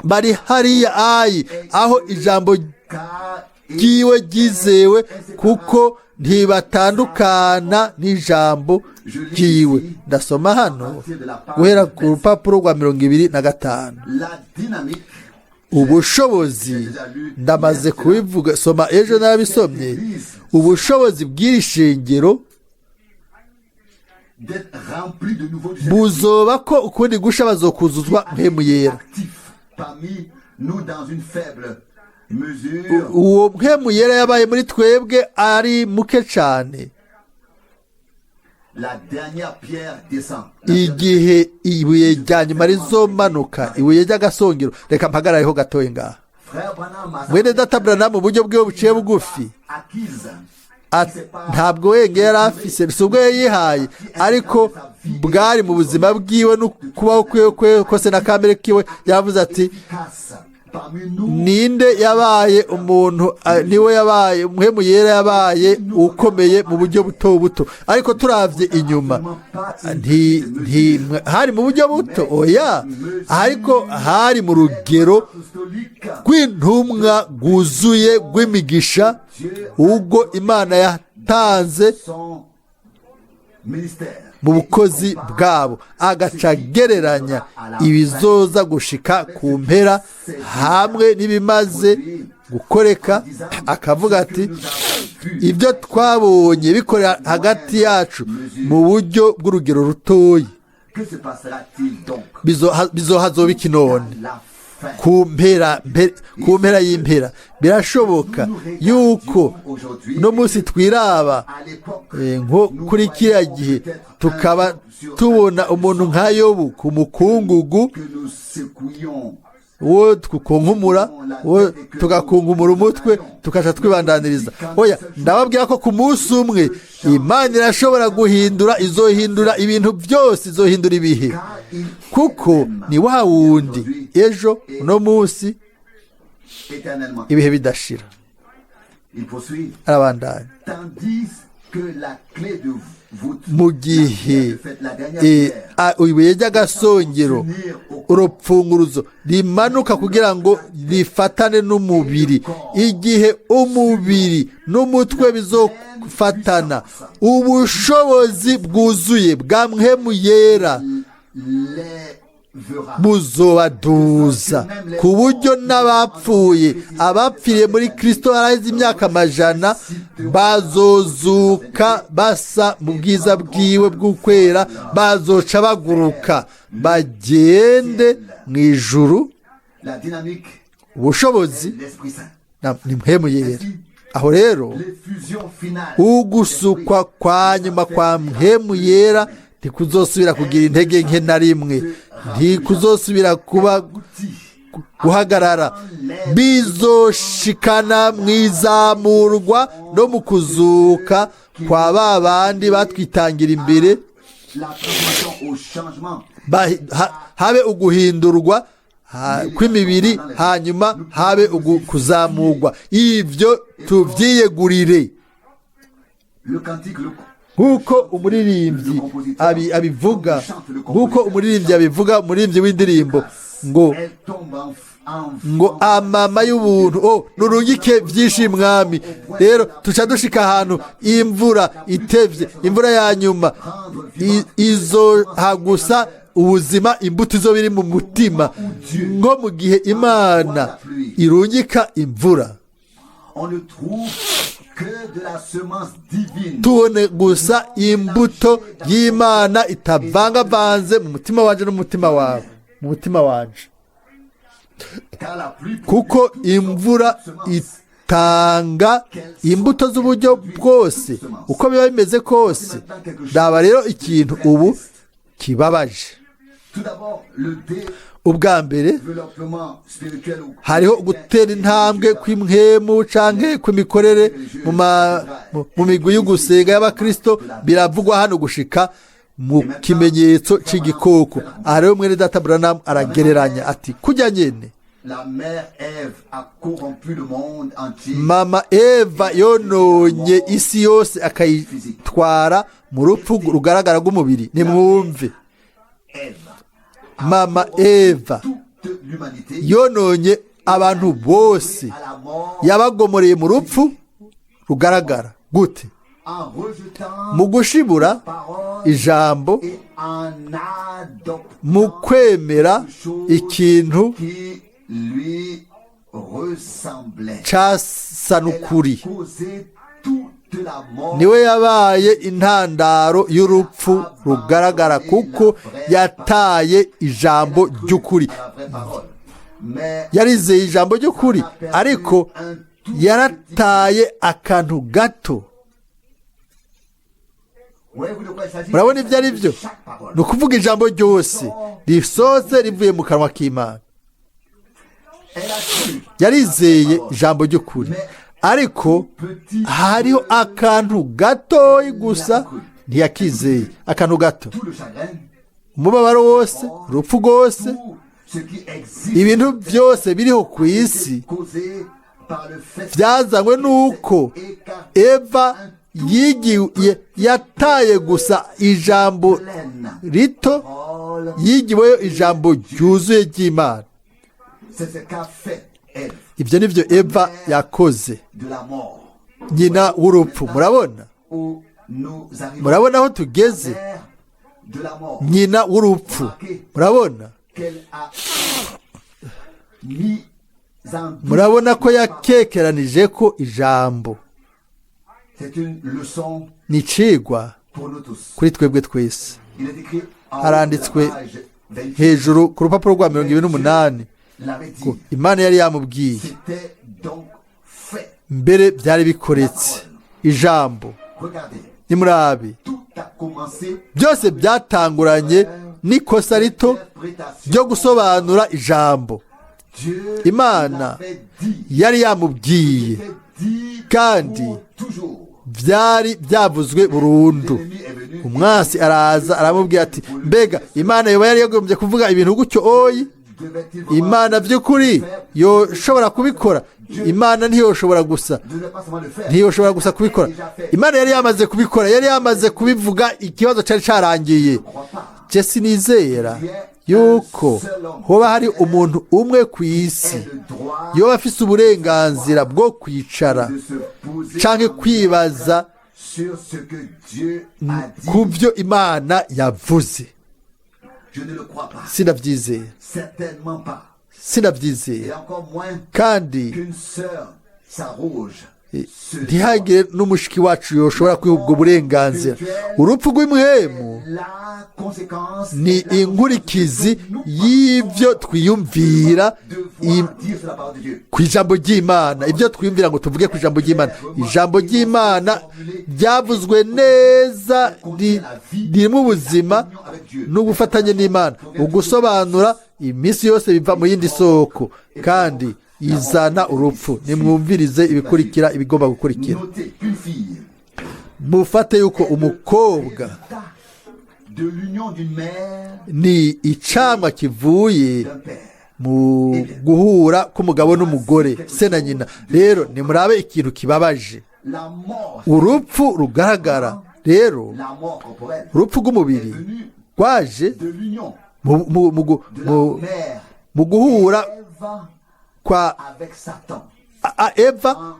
bari hariya ayi aho ijambo ryiwe ryizewe, kuko ntibatandukana n'ijambo ryiwe. Ndasoma hano guhera ku rupapuro rwa 25. Ubushobozi, ndamaze kubivuga, soma ejo narabisomye. Ubushobozi bw'iri shengero buzoba ko ukundi gusha bazokuzuzwa mpemu yera. Uwo mpemu yera yabaye muri twebwe ari muke cyane. Igihe ibuye rya nyuma rizomanuka, ibuye ry'agasongero. Reka mpagarareho gatoya ngaha. Mwene data Branham mu buryo bwiwe buciye bugufi, ntabwo wenge yari afise, si ubwo yayihaye, ariko bwari mu buzima bwiwe no kubaho kwiwe kose na kamere kiwe. Yavuze ati Ninde yabaye umuntu, niwe yabaye Mpwemu Yera, yabaye ukomeye mu buryo buto buto. Ariko turavye inyuma, hari mu buryo buto? Oya, ariko hari mu rugero rw'intumwa rwuzuye rw'imigisha ubwo Imana yatanze mu bukozi bwabo, agaca agereranya ibizoza gushika ku mpera hamwe n'ibimaze gukoreka, akavuga ati: "Ibyo twabonye bikorera hagati yacu mu buryo bw'urugero rutoyi, bizohazoba iki none ku mpera y'impera?" Birashoboka yuko no munsi twiraba nko kuri kiriya gihe, tukaba tubona umuntu nka Yobu ku mukungugu, uwo tukunkumura, uwo tugakunkumura umutwe, tukaca twibandaniriza. Oya, ndababwira ko ku munsi umwe Imana irashobora guhindura, izohindura ibintu byose, izohindura ibihe, kuko ni wa wundi ejo, uno munsi, ibihe bidashira. Arabandanya: mu gihe ibuye ry'agasongero, urupfunguruzo, rimanuka kugira ngo rifatane n'umubiri, igihe umubiri n'umutwe bizofatana, ubushobozi bwuzuye bwa Mpwemu Yera buzobaduza ku buryo n'abapfuye, abapfiriye muri Kirisito haraheze imyaka amajana, bazozuka basa mu bwiza bwiwe bw'ukwera, bazoca baguruka bagende mu ijuru. Ubushobozi ni Mpwemu Yera. Aho rero ugusukwa kwa nyuma kwa Mpwemu Yera ntikuzosubira kugira intege nke na rimwe, ntikuzosubira kuba guhagarara. Bizoshikana mu izamurwa no mu kuzuka kwa ba bandi batwitangira imbere, habe uguhindurwa kw'imibiri, hanyuma habe kuzamurwa. Ibyo tubyiyegurire nk'uko umuririmbyi abivuga, nk'uko umuririmbyi abivuga, umuririmbyi w'indirimbo ngo amama y'ubuntu, oh, nurungike byinshi mwami. Rero tuca dushika ahantu imvura itevye, imvura ya nyuma izohagusa ubuzima, imbuto izo biri mu mutima, nko mu gihe Imana irungika imvura, tubone gusa imbuto y'Imana itavangavanze mu mutima wanje n'umutima wawe, mu mutima wanje, kuko imvura itanga imbuto z'uburyo bwose, uko biba bimeze kose. Raba rero ikintu ubu kibabaje. Ubwa mbere, hariho gutera intambwe kw'impwemu canke kw'imikorere mu migwi y'ugusenga y'abakristo, biravugwa hano gushika mu kimenyetso c'igikoko. Aha rero mwene data Branham aragereranya ati: "Kujya nyene mama Eva yononye isi yose, akayitwara mu rupfu rugaragara rw'umubiri." Nimwumve: mama Eva yononye abantu bose, yabagomoreye mu rupfu rugaragara. Gute? Mu gushibura ijambo, mu kwemera ikintu casa n'ukuri. Niwe yabaye intandaro y'urupfu rugaragara, kuko yataye ijambo ry'ukuri. Yarizeye ijambo ry'ukuri, ariko yarataye akantu gato. Murabona ibyo ari byo? Ni ukuvuga ijambo ryose risohotse rivuye mu kanwa k'Imana. Yarizeye ijambo ry'ukuri, ariko hariho akantu gatoyi gusa ntiyakizeye, akantu gato. Umubabaro wose, urupfu rwose. Ibintu byose biriho ku isi byazanywe n'uko Eva yigiye yataye gusa ijambo rito, yigiweyo ijambo ryuzuye ry'Imana. Ibyo ni byo Eva yakoze, nyina w'urupfu. Murabona, murabona aho tugeze, nyina w'urupfu. Murabona, murabona ko yakekeranije ko ijambo. Ni icigwa kuri twebwe twese. Haranditswe hejuru ku rupapuro rwa 28 ko Imana yari yamubwiye mbere byari bikoretse. Ijambo, nimurabe, byose byatanguranye n'ikosa rito ryo gusobanura ijambo. Imana yari yamubwiye, kandi byari byavuzwe burundu. Umwansi araza aramubwira ati: mbega Imana yoba yari yagombye kuvuga ibintu gutyo? Oyi, Imana by'ukuri yoshobora kubikora? Imana ntiyoshobora gusa, ntiyoshobora gusa kubikora. Imana yari yamaze kubikora, yari yamaze kubivuga, ikibazo cyari cyarangiye. Je sinizera yuko hoba hari umuntu umwe ku isi yoba afise uburenganzira bwo kwicara canke kwibaza ku byo Imana yavuze. Sinabyizera, sinabyizera. Kandi ntihagire n'umushiki wacu yoshobora kwiha ubwo burenganzira. Urupfu rw'imwemu ni inkurikizi y'ibyo twiyumvira ku ijambo ry'Imana, ibyo twiyumvira ngo tuvuge ku ijambo ry'Imana. Ijambo ry'Imana ryavuzwe neza, ririmo ubuzima n'ubufatanye n'Imana. Ugusobanura iminsi yose biva mu yindi soko, kandi izana urupfu. Nimwumvirize ibikurikira, ibigomba gukurikira. Mufate yuko umukobwa ni icamwa kivuye mu guhura k'umugabo n'umugore, se na nyina. Rero nimurabe ikintu kibabaje, urupfu rugaragara. Rero urupfu rw'umubiri rwaje mu guhura kwa Eva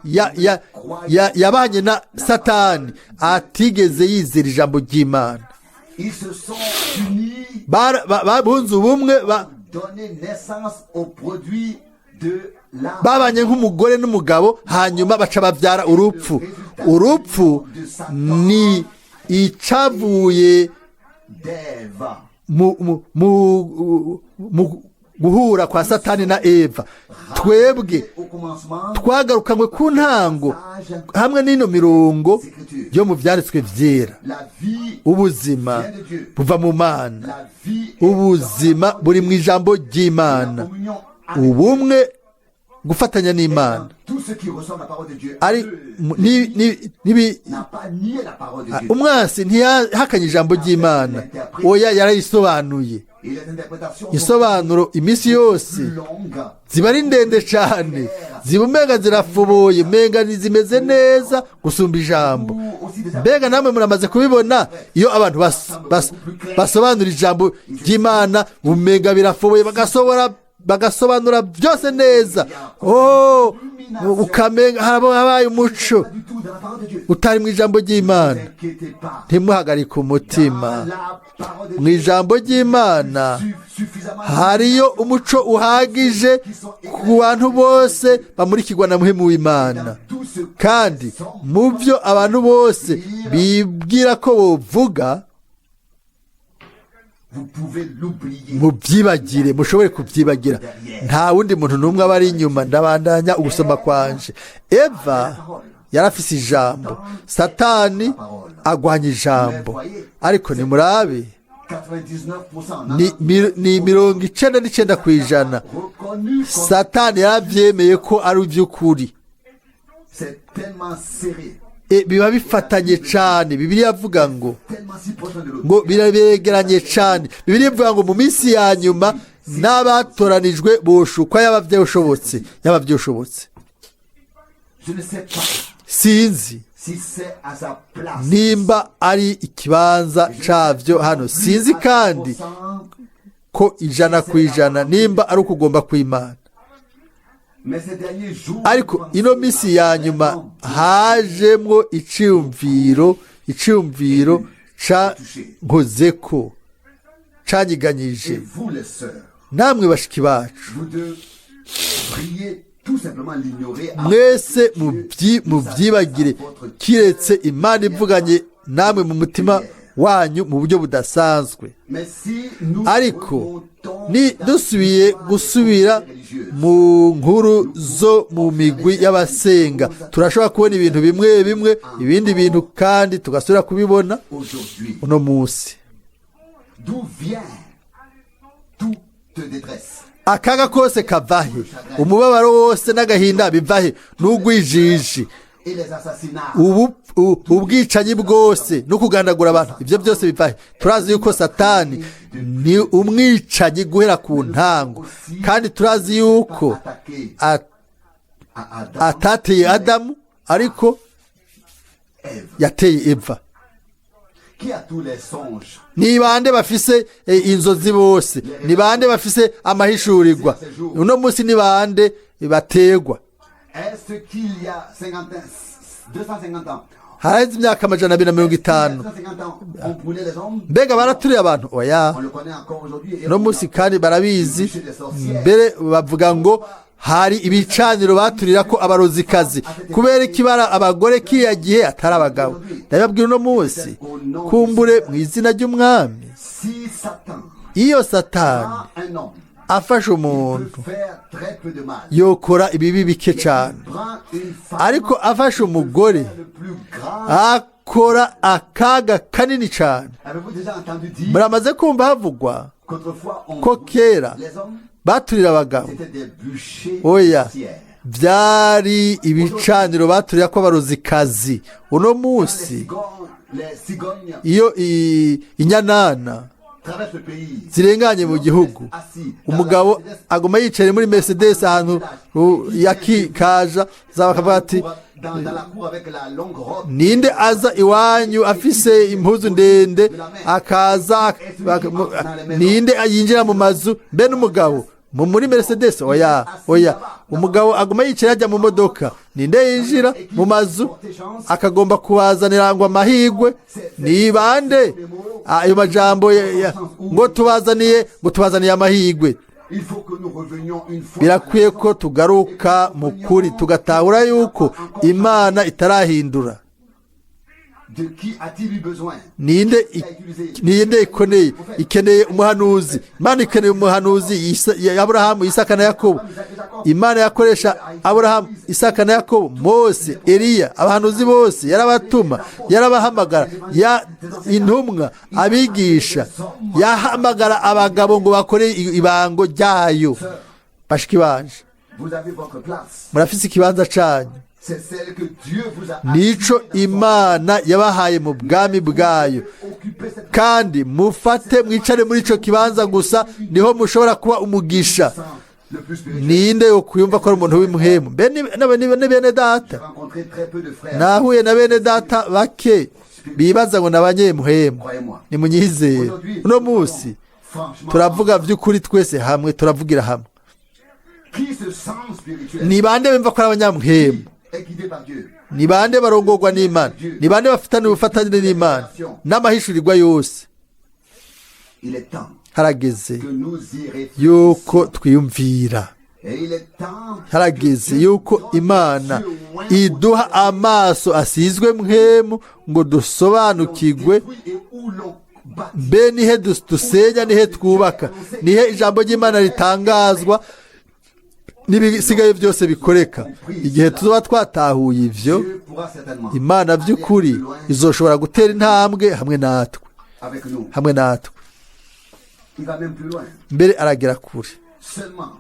yabanye na Satani, atigeze yizera ijambo ry'Imana. Bunze ubumwe, babanye nk'umugore n'umugabo, hanyuma baca babyara urupfu. Urupfu ni icavuye mu guhura kwa Satani na Eva. Twebwe twagarukanywe ku ntango hamwe n'ino mirongo yo mu byanditswe byera. Ubuzima buva mu Mana, ubuzima buri mu ijambo ry'Imana, ubumwe, gufatanya n'Imana. Ari umwansi ntiyahakanye ijambo ry'Imana, oya, yarayisobanuye. Isobanuro iminsi yose ziba ari ndende cyane, ziba umenga zirafubuye, umenga zimeze neza gusumba ijambo. Mbega namwe muramaze kubibona, iyo abantu basobanura ijambo ry'Imana umenga birafubuye, bagasobanura byose neza. Oh, ukamenga habaye umuco utari mu ijambo ry'Imana. Ntimuhagarike umutima mu ijambo ry'Imana, hariyo umuco uhagije ku bantu bose bamurikirwa na muhemu w'Imana. Kandi mu byo abantu bose bibwira ko bovuga, mubyibagire, mushobore kubyibagira. Nta wundi muntu n'umwe aba ari inyuma. Ndabandanya ugusoma kwanje. Eva yarafise ijambo, Satani agwanya ijambo. Ariko nimurabe, ni 99%. Satani yarabyemeye ko ari iby'ukuri. Biba bifatanye cyane. Bibiliya avuga ngo birabegeranye cyane. Bibiliya ivuga ngo mu minsi ya nyuma N'abatoranijwe boshukwa yaba byoshobotse, yaba byoshobotse. Je ne sais pas Sinzi si c'est à sa place. nimba ari ikibanza cabyo hano. Sinzi kandi ko 100% nimba ari ukugomba kw'Imana. Mais ces derniers jours, Ariko ino minsi ya nyuma hajemwo iciyumviro ca nkozeko, canyiganyije. Et vous, les sœurs, Namwe bashiki bacu, vous devriez tout simplement l'ignorer. Mwese mubyibagire, kiretse Imana ivuganye namwe mu mutima wanyu mu buryo budasanzwe. Mais si nous Ariko remontons ni dans dusubiye l'histoire gusubira des religieuses, mu nkuru zo mu migwi y'abasenga, turashobora kubona ibintu bimwe bimwe, ibindi bintu kandi tugasubira kubibona aujourd'hui, uno munsi. D'où vient toute détresse? Akaga kose kavahe? Umubabaro wose n'agahinda bivahe? N'ugwijiji, Et les assassinats? ubu ubwicanyi bwose no kugandagura abantu, ibyo byose bivahe? Turazi yuko Satani ni umwicanyi guhera ku ntango, kandi turazi yuko Attaqué à Adam, atateye Adamu, ariko Ève. yateye Eva. Qui a tous les songes? Ni bande bafise inzozi bose? Ni bande bafise amahishurirwa uno munsi? Ni bande bategwa? Est-ce qu'il y a 50, 250 ans, Haraheze imyaka 250. 250 ans, on brûlait les hommes? Mbega baraturiye abantu? Oya. On le connaît encore aujourd'hui. Et Uno on munsi kandi barabizi. Mbere bavuga ngo hari ibicaniro baturira ko abarozikazi. Kubera ikibara abagore kiriya gihe atari abagabo? Ndababwira uno munsi, kumbure mu izina ry'Umwami, Si Satan iyo Satani prend un homme, afashe umuntu, peut faire très peu de mal. yokora ibibi bike cyane. Prend une femme, Ariko afashe umugore, le plus grand. akora akaga kanini cyane. Avez-vous déjà entendu dire Muramaze kumva havugwa qu'autrefois on ko brûlait kera les hommes? baturira abagabo? C'était des bûchers Oya. sorcières. Byari ibicaniro baturira ko abarozikazi. Uno Les munsi, cigognes, les cigognes iyo inyanana traversent le pays. zirenganye mu gihugu, umugabo aguma yicaye muri Mercedes ahantu yakikaja zaba, akavuga ati: Dans la cour avec la longue robe. "Ninde aza iwanyu afise impuzu ndende akaza ninde yinjira mu mazu?" Mbe n'umugabo muri Mercedes? Oya, oya. Umugabo aguma yicaye ajya mu modoka. Ninde yinjira mu mazu akagomba kubazanira ngo amahigwe? Ni bande? Ayo majambo ngo tubazaniye amahigwe. Il faut que nous revenions une fois. Birakwiye ko tugaruka mu kuri, tugatahura yuko Imana itarahindura. De qui a-t-il eu besoin? Ninde ikeneye umuhanuzi? Imana ikeneye umuhanuzi ya Aburahamu, Isaka na Yakobo. Imana yakoresha Aburahamu, Isaka na Yakobo, Mose, Eliya, abahanuzi bose yarabatuma, yarabahamagara, ya intumwa, abigisha. Yahamagara abagabo ngo bakore ibango ryayo. Bashiki banje, Vous avez votre place. murafise ikibanza canyu. C'est celle que Dieu vous a Nico assignée dans son Imana yabahaye mu bwami bwayo. Occupez cette Kandi mufate mwicare muri ico kibanza gusa, niho mushobora kuba umugisha. place le plus spirituel. Ninde yo kuyumva ko ari umuntu w'imuhemu? Mbe ni bene data? J'ai rencontré très peu de frères. Nahuye na bene data bake bibaza ngo ni abanyemuhemu. Croyez-moi. Nimunyizere, uno munsi Franchement, turavuga by'ukuri twese hamwe, turavugira hamwe. qui se sent spirituel Ni bande bumva ko ari abanyamuhemu? est guidé par Dieu. Ni bande barongorwa n'Imana? Ni bande bafitanye ubufatanye n'Imana n'amahishurirwa yose? Il est temps Harageze que nous y réfléchissions. yuko twiyumvira. Et il est temps Harageze yuko Imana iduha amaso asizwe mpwemu ngo dusobanukirwe. détruit et où l'on bâtit. Mbe nihe dusenya, nihe twubaka, nihe ijambo ry'Imana ritangazwa n'ibisigaye byose bikoreka? Igihe tuzoba twatahuye ivyo, Dieu pourra certainement Imana aller by'ukuri plus loin izoshobora gutera intambwe hamwe natwe, avec nous. hamwe natwe. Il va même plus loin. Mbere aragera kure. Seulement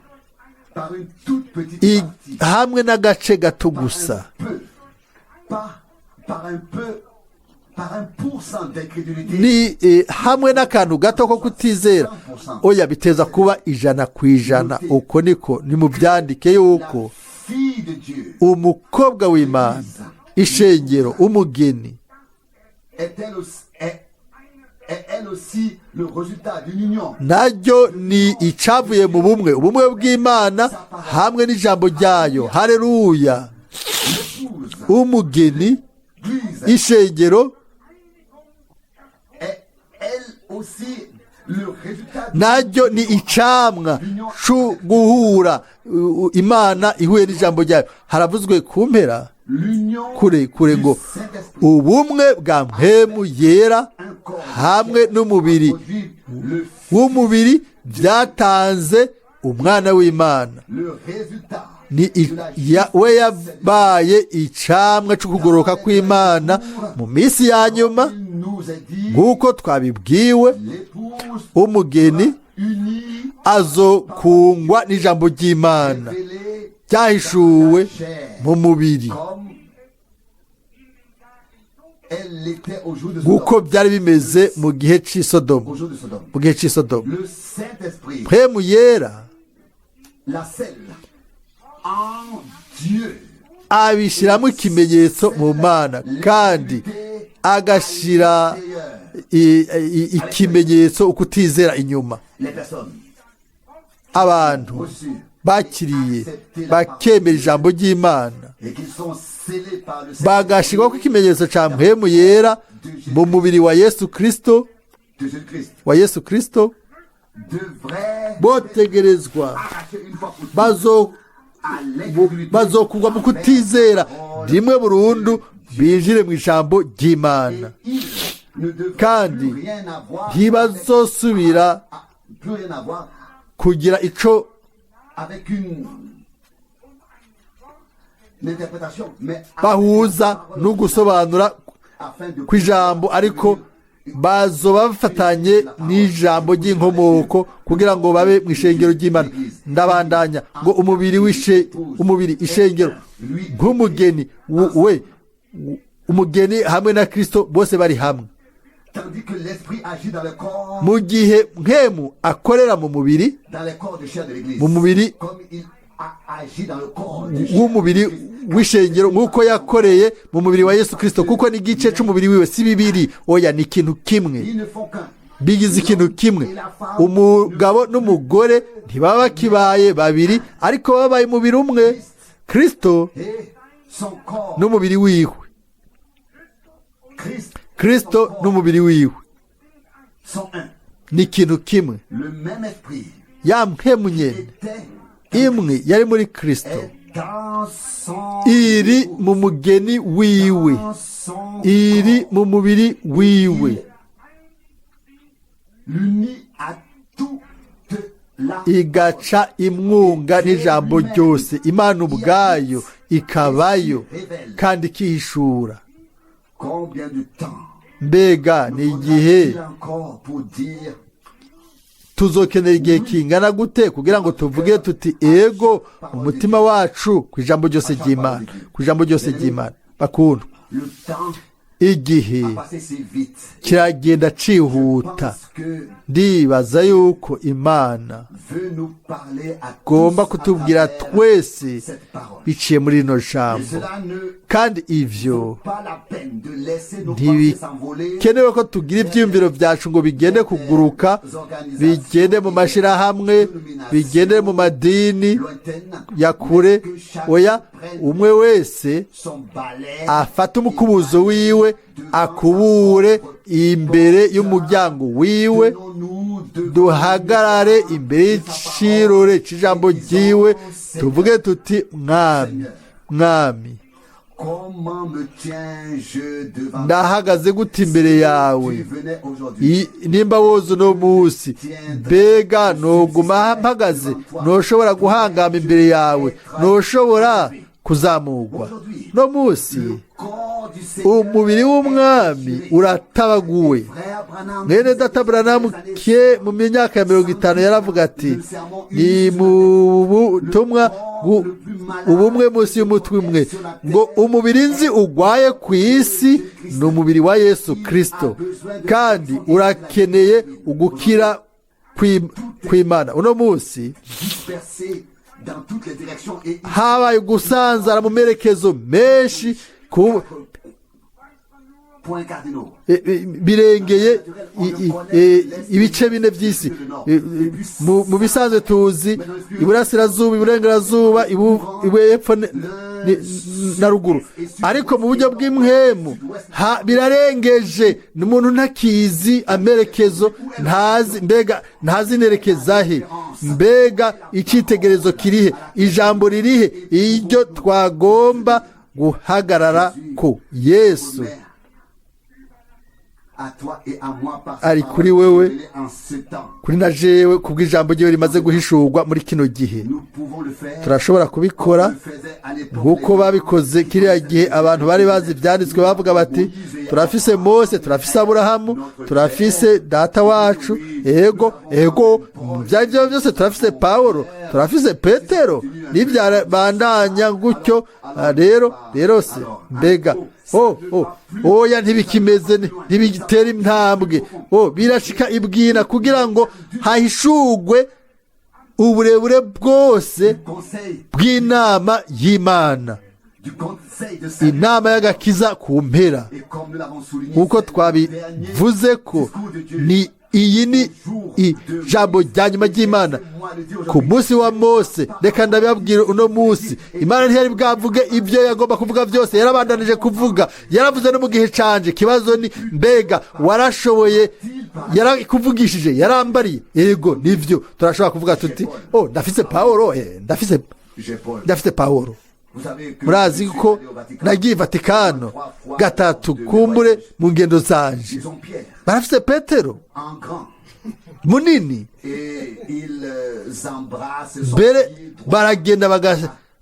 par une toute petite partie. Hamwe n'agace gato Par gusa. un peu. Pas par un peu Par 1% d'incrédulité, Ni hamwe n'akantu gato ko kutizera, oya, biteza kuba 100%. Uko niko ni mu byandike yuko la fille de Dieu umukobwa w'Imana, ishengero, umugeni, est-elle aussi, est elle aussi le résultat d'une union naryo ni icavuye mu bumwe, ubumwe bw'Imana hamwe n'ijambo ryayo. Hareruya! L'épouse, Umugeni, l'Église, ishengero, est elle aussi le résultat d'une naryo ni icamwa cu guhura Imana ihuye n'ijambo ryayo. Haravuzwe ku mpera l'union kure kure du ngo Saint-Esprit, ubumwe bwa Mpwemu Yera un corps hamwe n'umubiri produit le, w'umubiri byatanze umwana w'Imana. le résultat Ni de la we yabaye icamwa cyo kugoroka kw'Imana mu minsi ya nyuma. Il nous est dit, Nk'uko twabibwiwe, l'épouse umugeni unie, azokungwa n'ijambo ry'Imana révélée ryahishuwe dans la chair, mu mubiri, comme elle l'était au jour de nk'uko Sodome. byari bimeze mu gihe cy'i Sodomu, Au jour de Sodome. mu gihe cy'i Sodomu. Le Saint-Esprit, Mpwemu Yera la scelle en Dieu. Abishyiramo ikimenyetso mu Mana kandi agashyira ikimenyetso ukutizera inyuma. Les personnes Abantu reçues bakiriye bakemera ijambo ry'Imana, et qui sont scellées par le bagashyirwaho Saint-Esprit ikimenyetso cya Mpwemu Yera mu mubiri wa Yesu Kristo, de Jésus-Christ wa Yesu Kristo, devraient botegerezwa arracher une fois pour toutes bazo à l'incrédulité bazokugwa mu kutizera rimwe burundu, binjire mu ijambo ry'Imana. et ils ne devraient Kandi plus rien avoir ntibazosubira plus rien avoir kugira ico avec une interprétation, mais avec bahuza la parole no gusobanura afin de kw'ijambo, ariko bazoba bafatanye n'ijambo ry'inkomoko kugira ngo babe mu ishengero ry'Imana. Ndabandanya ngo umubiri wishe umubiri, ishengero, nk'umugeni we umugeni hamwe na Kristo bose bari hamwe. Tandis que l'esprit agit dans le corps, Mu gihe Mpwemu akorera mu mubiri, dans les corps de chair de l'église, mu mubiri comme il a agi dans le corps de chair w'umubiri de Christ. w'ishengero, nk'uko yakoreye mu mubiri wa Yesu Kristo, kuko ni igice c'umubiri wiwe. Si bibiri, oya, ni ikintu kimwe. Ils ne font qu'un. Bigize ikintu kimwe. Umugabo n'umugore ntibaba bakibaye babiri, ariko babaye umubiri umwe, Kristo Et son corps, n'umubiri wiwe. Christ, Kristo son corps n'umubiri wiwe sont un. ni ikintu kimwe. Le même esprit Ya Mpwemu nyene était imwe yari muri Kristo est dans son iri épouse, mu mugeni wiwe, dans son iri corps. mu mubiri wiwe. L'unit à toute la Igaca imwunga n'ijambo ryose. Imana ubwayo ikabayo kandi ikihishura. Combien de temps Mbega ni igihe faudra-t-il encore pour dire tuzokenera igihe kingana gute kugira ngo tuvuge tuti ego mu mutima wacu ku ijambo ryose ry'Imana, ku ijambo ryose ry'Imana? Bakundwa, le temps igihe a passé si vite? kiragenda cihuta. Pense que Ndibaza yuko Imana veut nous parler à igomba tous à kutubwira travers twese cette parole. biciye muri rino Et jambo. cela ne Kandi ivyo vaut pas la peine de laisser nos pensées s'envoler ntibikenewe ko tugira ivyiyumviro vyacu ngo bigende kuguruka, bigende mu mashirahamwe, bigende mu madini lointaines, ya kure. mais que chacun Oya, prenne umwe wese son balai afate umukubuzo wiwe, akubure imbere y'umuryango wiwe. Tenons-nous devant Duhagarare imbere y'icirore c'ijambo ryiwe, tuvuge tuti: "Mwami, Mwami, Comment me tiens-je devant ndahagaze gute imbere yawe?" Tu venais aujourd'hui. Nimba woza uno munsi, mbega noguma mpagaze? Ntushobora guhangama imbere yawe? Ntushobora kuzamurwa no munsi? Le corps du Seigneur Umubiri w'Umwami uratabaguwe. Frère Mwene data Branham ke mu myaka ya 50 yaravuga ati ni mu butumwa ubumwe munsi y'umutwe umwe, ngo umubiri nzi ugwaye ku isi ni umubiri wa Yesu Kristo, kandi urakeneye ugukira kw'Imana. Uno munsi habaye ugusanzara mu merekezo menshi birengeye ibice bine by'isi. Mu bisanzwe tuzi iburasirazuba, iburengerazuba, ibuepfo na ruguru, ariko mu buryo bw'impwemu birarengeje. Ni umuntu ntakizi amerekezo, ntazi mbega ntazi nerekeza he, mbega icyitegererezo kirihe, ijambo ririhe, iryo twagomba guhagarara ku Yesu ari kuri wewe, kuri na jewe, kubw'ijambo ryiwe rimaze guhishurwa muri kino gihe. Turashobora kubikora nk'uko babikoze kiriya gihe. Abantu bari bazi ibyanditswe bavuga bati turafise Mose, turafise Aburahamu, turafise data wacu, ego ego, byari byo byose, turafise Pawulo, turafise Petero, n'ibyabandanya gutyo. Rero se mbega oya ntibikimeze, ntibitera intambwe, birashika ibwina kugira ngo hahishurwe uburebure bwose bw'inama y'Imana, inama y'agakiza ku mpera. Nk'uko twabivuze ko ni iyi ni ijambo rya nyuma ry'Imana ku munsi wa Mose. Reka ndabibabwira uno munsi, Imana ntiyari bwavuge ibyo yagomba kuvuga byose, yarabandanije kuvuga, yaravuze no mu gihe canje. Ikibazo ni mbega warashoboye, yarakuvugishije, yarambariye? Yego, nivyo turashobora kuvuga tuti oh, ndafise Pawulo, ndafise Pawulo. Murazi ko nagiye Vatikano gatatu kumbure mu ngendo zanje. Barafise Petero munini, mbere baragenda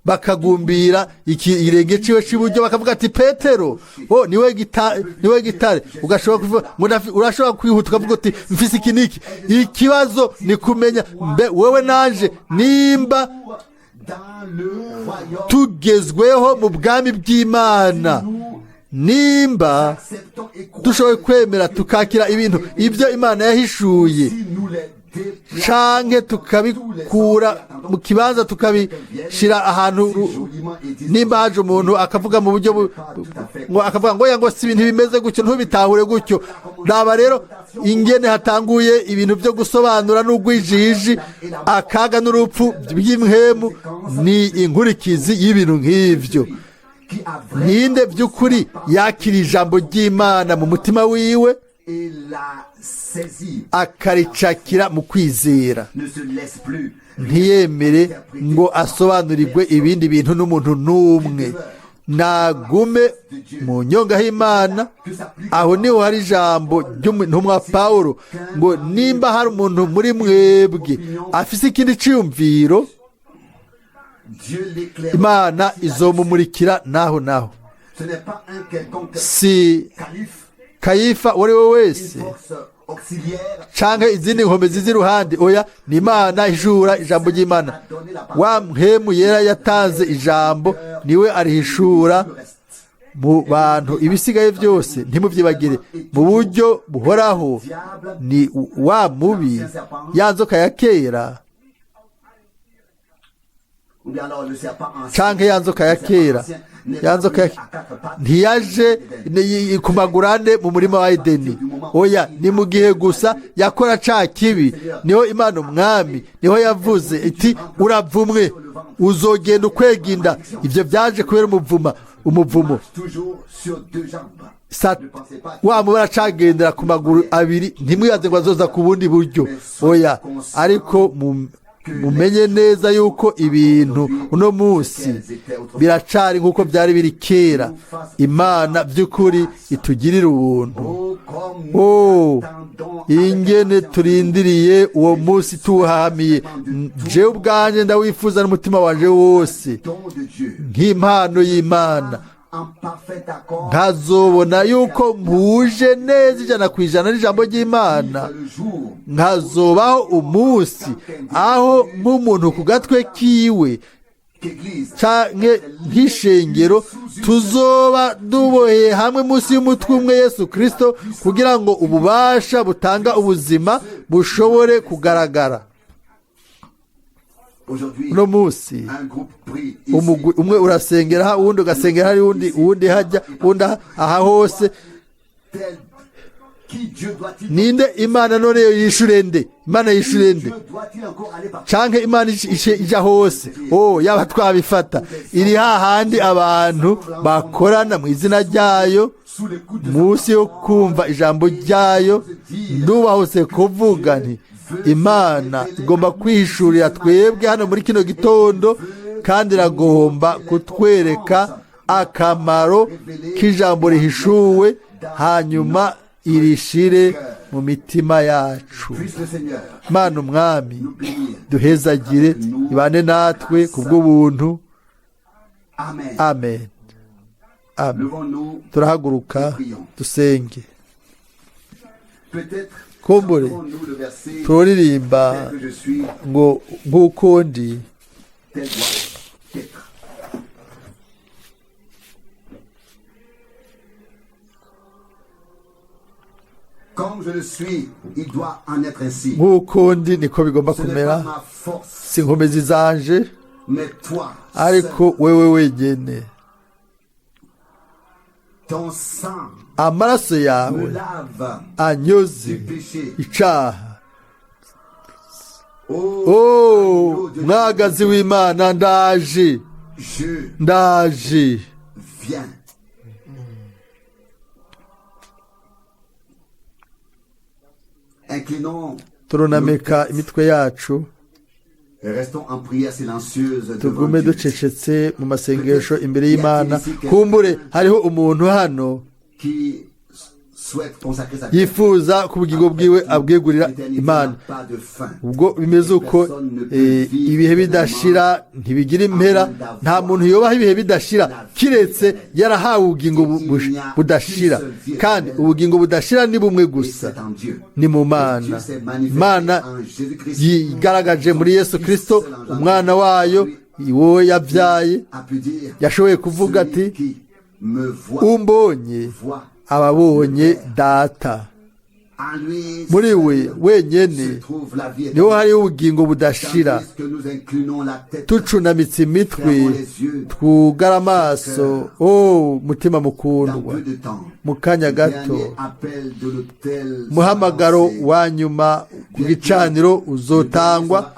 bakagumbira ikirenge ciwe c'iburyo, bakavuga ati Petero oh, niwe gitare. Ugashobora kuvuga ngo urashobora kwihuta ukavuga uti mfise iki niki. Ikibazo ni kumenya mbe wewe nanje nimba tugezweho mu bwami bw'Imana, nimba dushoboye kwemera tukakira ibintu ibyo Imana yahishuye, canke tukabikura mu kibanza tukabishira ahantu. Nimba haje umuntu akavuga mu buryo ngo akavuga ngo ngo si ibintu bimeze gutyo, ntubitahure gutyo. Raba rero ingene hatanguye ibintu byo gusobanura n'ugwijiji, akaga n'urupfu by'imhemu ni inkurikizi y'ibintu nk'ivyo. Ninde by'ukuri yakira ijambo ry'Imana mu mutima wiwe akaricakira mu kwizera, ntiyemere ngo asobanurirwe ibindi bintu n'umuntu n'umwe, nagume mu nyonga y'Imana. Aho niho hari ijambo ry'intumwa Pawulo ngo nimba hari umuntu muri mwebwe afise ikindi ciyumviro, Imana izomumurikira naho naho. Si Kayifa uwo ari we wese canke izindi nkomezi z'iruhande, oya, ni Imana ihishura ijambo ry'Imana. Wa mpwemu yera yatanze ijambo, niwe arihishura mu bantu. Ibisigaye byose ntimubyibagire mu buryo buhoraho. Ni wa mubi, ya nzoka ya kera, canke ya nzoka ya kera, ya nzoka ntiyaje ku magurane mu murima wa Edeni, oya, ni mu gihe gusa yakora ca kibi, niho Imana umwami niho yavuze iti uravumwe, uzogenda ukweginda. Ivyo vyaje kubera umuvumo. Wa mubi aracagendera ku maguru abiri, ntimwibaze ngo azoza ku bundi buryo, oya, ariko mumenye neza yuko ibintu uno munsi biracari nk'uko byari biri kera. Imana by'ukuri itugirira ubuntu. Oh, ingene turindiriye uwo munsi tuwuhahamiye. Jewe ubwanje ndawifuza n'umutima wanje wose nk'impano y'Imana. en parfait accord Nkazobona yuko mpuje neza 100% n'ijambo ry'Imana. le jour Nkazobaho umunsi aho nk'umuntu ku gatwe kiwe qu'Église canke nk'ishengero tuzoba duboheye hamwe munsi y'umutwe umwe, Yesu Kristo, kugira ngo ububasha butanga ubuzima bushobore kugaragara. Aujourd'hui, Uno munsi un groupe prie ici, umugwi umwe urasengera aha, uwundi ugasengera hari, uwundi, uwundi hajya, uwundi aha hose. Tel qui Dieu doit-il Ninde Imana none yo yishure nde? Imana yishure nde? Dieu doit-il encore aller partout? Canke Imana ija hose? Oh, yaba twabifata, iri hahandi abantu bakorana mu izina ryayo Sous les coups de munsi yo kumva ijambo ryayo. Ndubahuse kuvuga nti Imana igomba kwihishurira twebwe hano muri kino gitondo, kandi iragomba kutwereka akamaro k'ijambo rihishuwe, hanyuma irishire mu mitima yacu. Puisse le Seigneur Mana Umwami nous bénir. duhezagire, ibane natwe ku bw'ubuntu. Amen. Amen, amen. Levons-nous. Turahaguruka dusenge. Peut-être Kumbure chanterons-nous le verset turirimba tel que je suis, ngo nk'uko ndi tel doit être. Comme je le suis, il doit en être ainsi. Nk'uko ndi niko bigomba Ce n'est kumera. pas ma force, Si inkomezi zanje, mais toi seul. ariko wewe wenyine. Ton sang Amaraso me yawe lave anyoze du péché. icaha. Oh, Oh, agneau de mwagazi Dieu, w'Imana, ndaje, je ndaje. Viens. Inclinons Turunamika imitwe yacu, et restons en prière silencieuse devant tugume Dieu. ducecetse mu masengesho imbere y'Imana. Kumbure hariho umuntu hano Qui souhaite consacrer sa vie yifuza ku bugingo bwiwe abwegurira L'éternité Imana. n'a pas de fin. Ubwo bimeze uko, ibihe bidashira ntibigira impera. Nta muntu yubaha ibihe bidashira kiretse yarahawe ubugingo budashira, kandi ubugingo budashira ni bumwe Et gusa, c'est en Dieu. ni mu Mana. Dieu s'est manifesté Imana en Jésus-Christ. yigaragaje muri Yesu Kristo, umwana wayo wowe yabyaye. A pu dire, Yashoboye kuvuga celui ati qui me voit, umbonye voit ababonye Data. En lui Muri we seul wenyene se trouve la vie niho éternelle. hariho ubugingo budashira. Tandis que nous inclinons la tête, Tucunamitse imitwe, fermons les yeux, twugara amaso, oh mutima dans mukundwa, peu de temps, mu kanya le gato dernier appel de l'autel umuhamagaro sera lancé. wa nyuma ku gicaniro uzotangwa.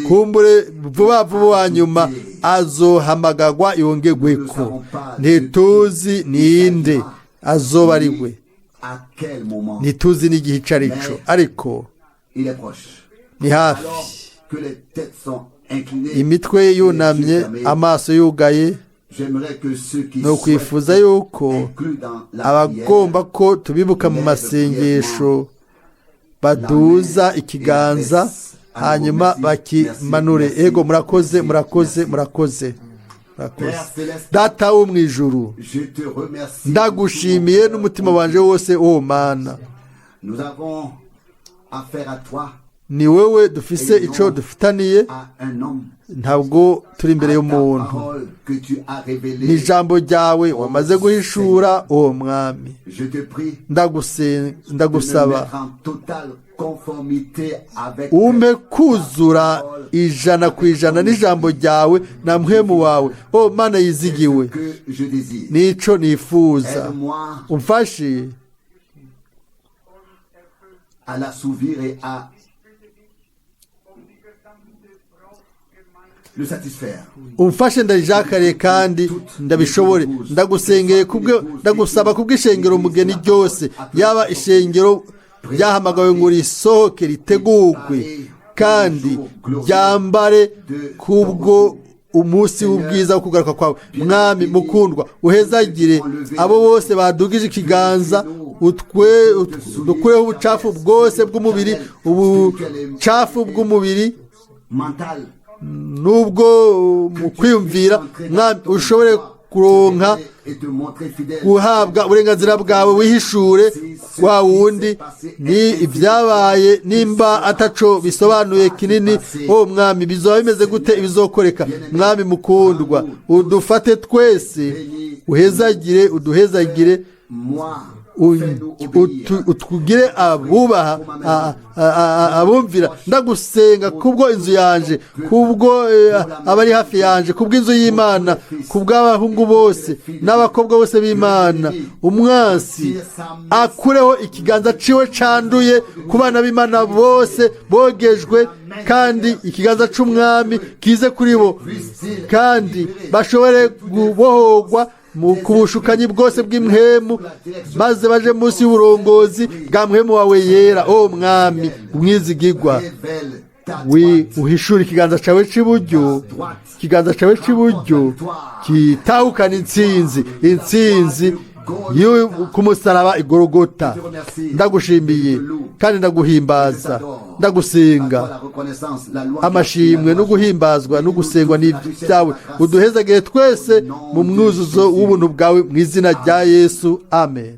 Kumbure vuba vuba wa nyuma azohamagagwa yongerweko. Ntituzi ninde azoba ari we, À quel moment ntituzi n'igihe ico ari co, ariko il est proche. ni hafi. Alors que les têtes sont inclinées, Imitwe yunamye, les yeux fermés, amaso yugaye, j'aimerais que ceux qui ni ukwifuza souhaitent yuko inclus dans la abagomba ko tubibuka mu masengesho baduza ikiganza hanyuma bakimanure. Ego, murakoze, murakoze, murakoze, murakoze. Data wo mu ijuru, Je te remercie. ndagushimiye n'umutima wanje wose, o Mana. Nous avons affaire à toi, Ni wowe dufise ico dufitaniye, à un homme, ntabwo turi imbere à ta y'umuntu. parole que tu as révélée. Ni ijambo ryawe wamaze guhishura, uwo Mwami. Je te prie de me Ndagusaba mettre en totale conformité avec umpe kuzura 100% n'ijambo ryawe na mpwemu wawe, o Mana yizigiwe. ce que je désire. Nico nifuza. Aide-moi Umfashe à l'assouvir et à le satisfaire. Umfashe ndajakariye kandi ndabishobore. Ndagusengeye kubwe, ndagusaba kubw'ishengero umugeni ryose, yaba ishengero ryahamagawe ngo risohoke, ritegurwe kandi ryambare kubwo umunsi w'ubwiza wo kugaruka kwawe. Mwami mukundwa, uhezagire abo bose badugije ikiganza, dukureho ubucafu bwose bw'umubiri, ubucafu bw'umubiri Mental, nubwo mu kwiyumvira. Mwami, ushobore kuronka Et te montrer fidèle. Guhabwa uburenganzira bwawe, wihishure wa wundi. Ni ibyabaye, nimba ataco bisobanuye kinini, o Mwami, bizoba bimeze gute ibizokoreka? Mwami mukundwa, udufate twese, uhezagire, uduhezagire. Moi, fais-nous obéir. Utugire abubaha, abumvira. Ndagusenga kubwo inzu yanje, kubwo abari hafi yanje, kubwo inzu y'Imana, kubw'abahungu bose n'abakobwa bose b'Imana. Umwansi akureho ikiganza ciwe canduye ku bana b'Imana bose bogejwe, kandi ikiganza c'Umwami kize kuri bo, kandi bashobore kubohorwa ku bushukanyi bwose bw'impwemu, maze baje munsi y'uburongozi bwa Mpwemu wawe yera. O Mwami umwizigigwa, Révèle ta droite. Uhishure ikiganza cyawe cy'iburyo, ikiganza cyawe cy'iburyo kitahukana intsinzi, intsinzi ku musaraba igorogota. Ndagushimiye kandi ndaguhimbaza, ndagusenga. À toi la reconnaissance, la louange, Amashimwe no guhimbazwa no gusengwa n'ibyawe. Uduhezagire twese mu mwuzuzo w'ubuntu bwawe, mu izina rya Yesu, amen.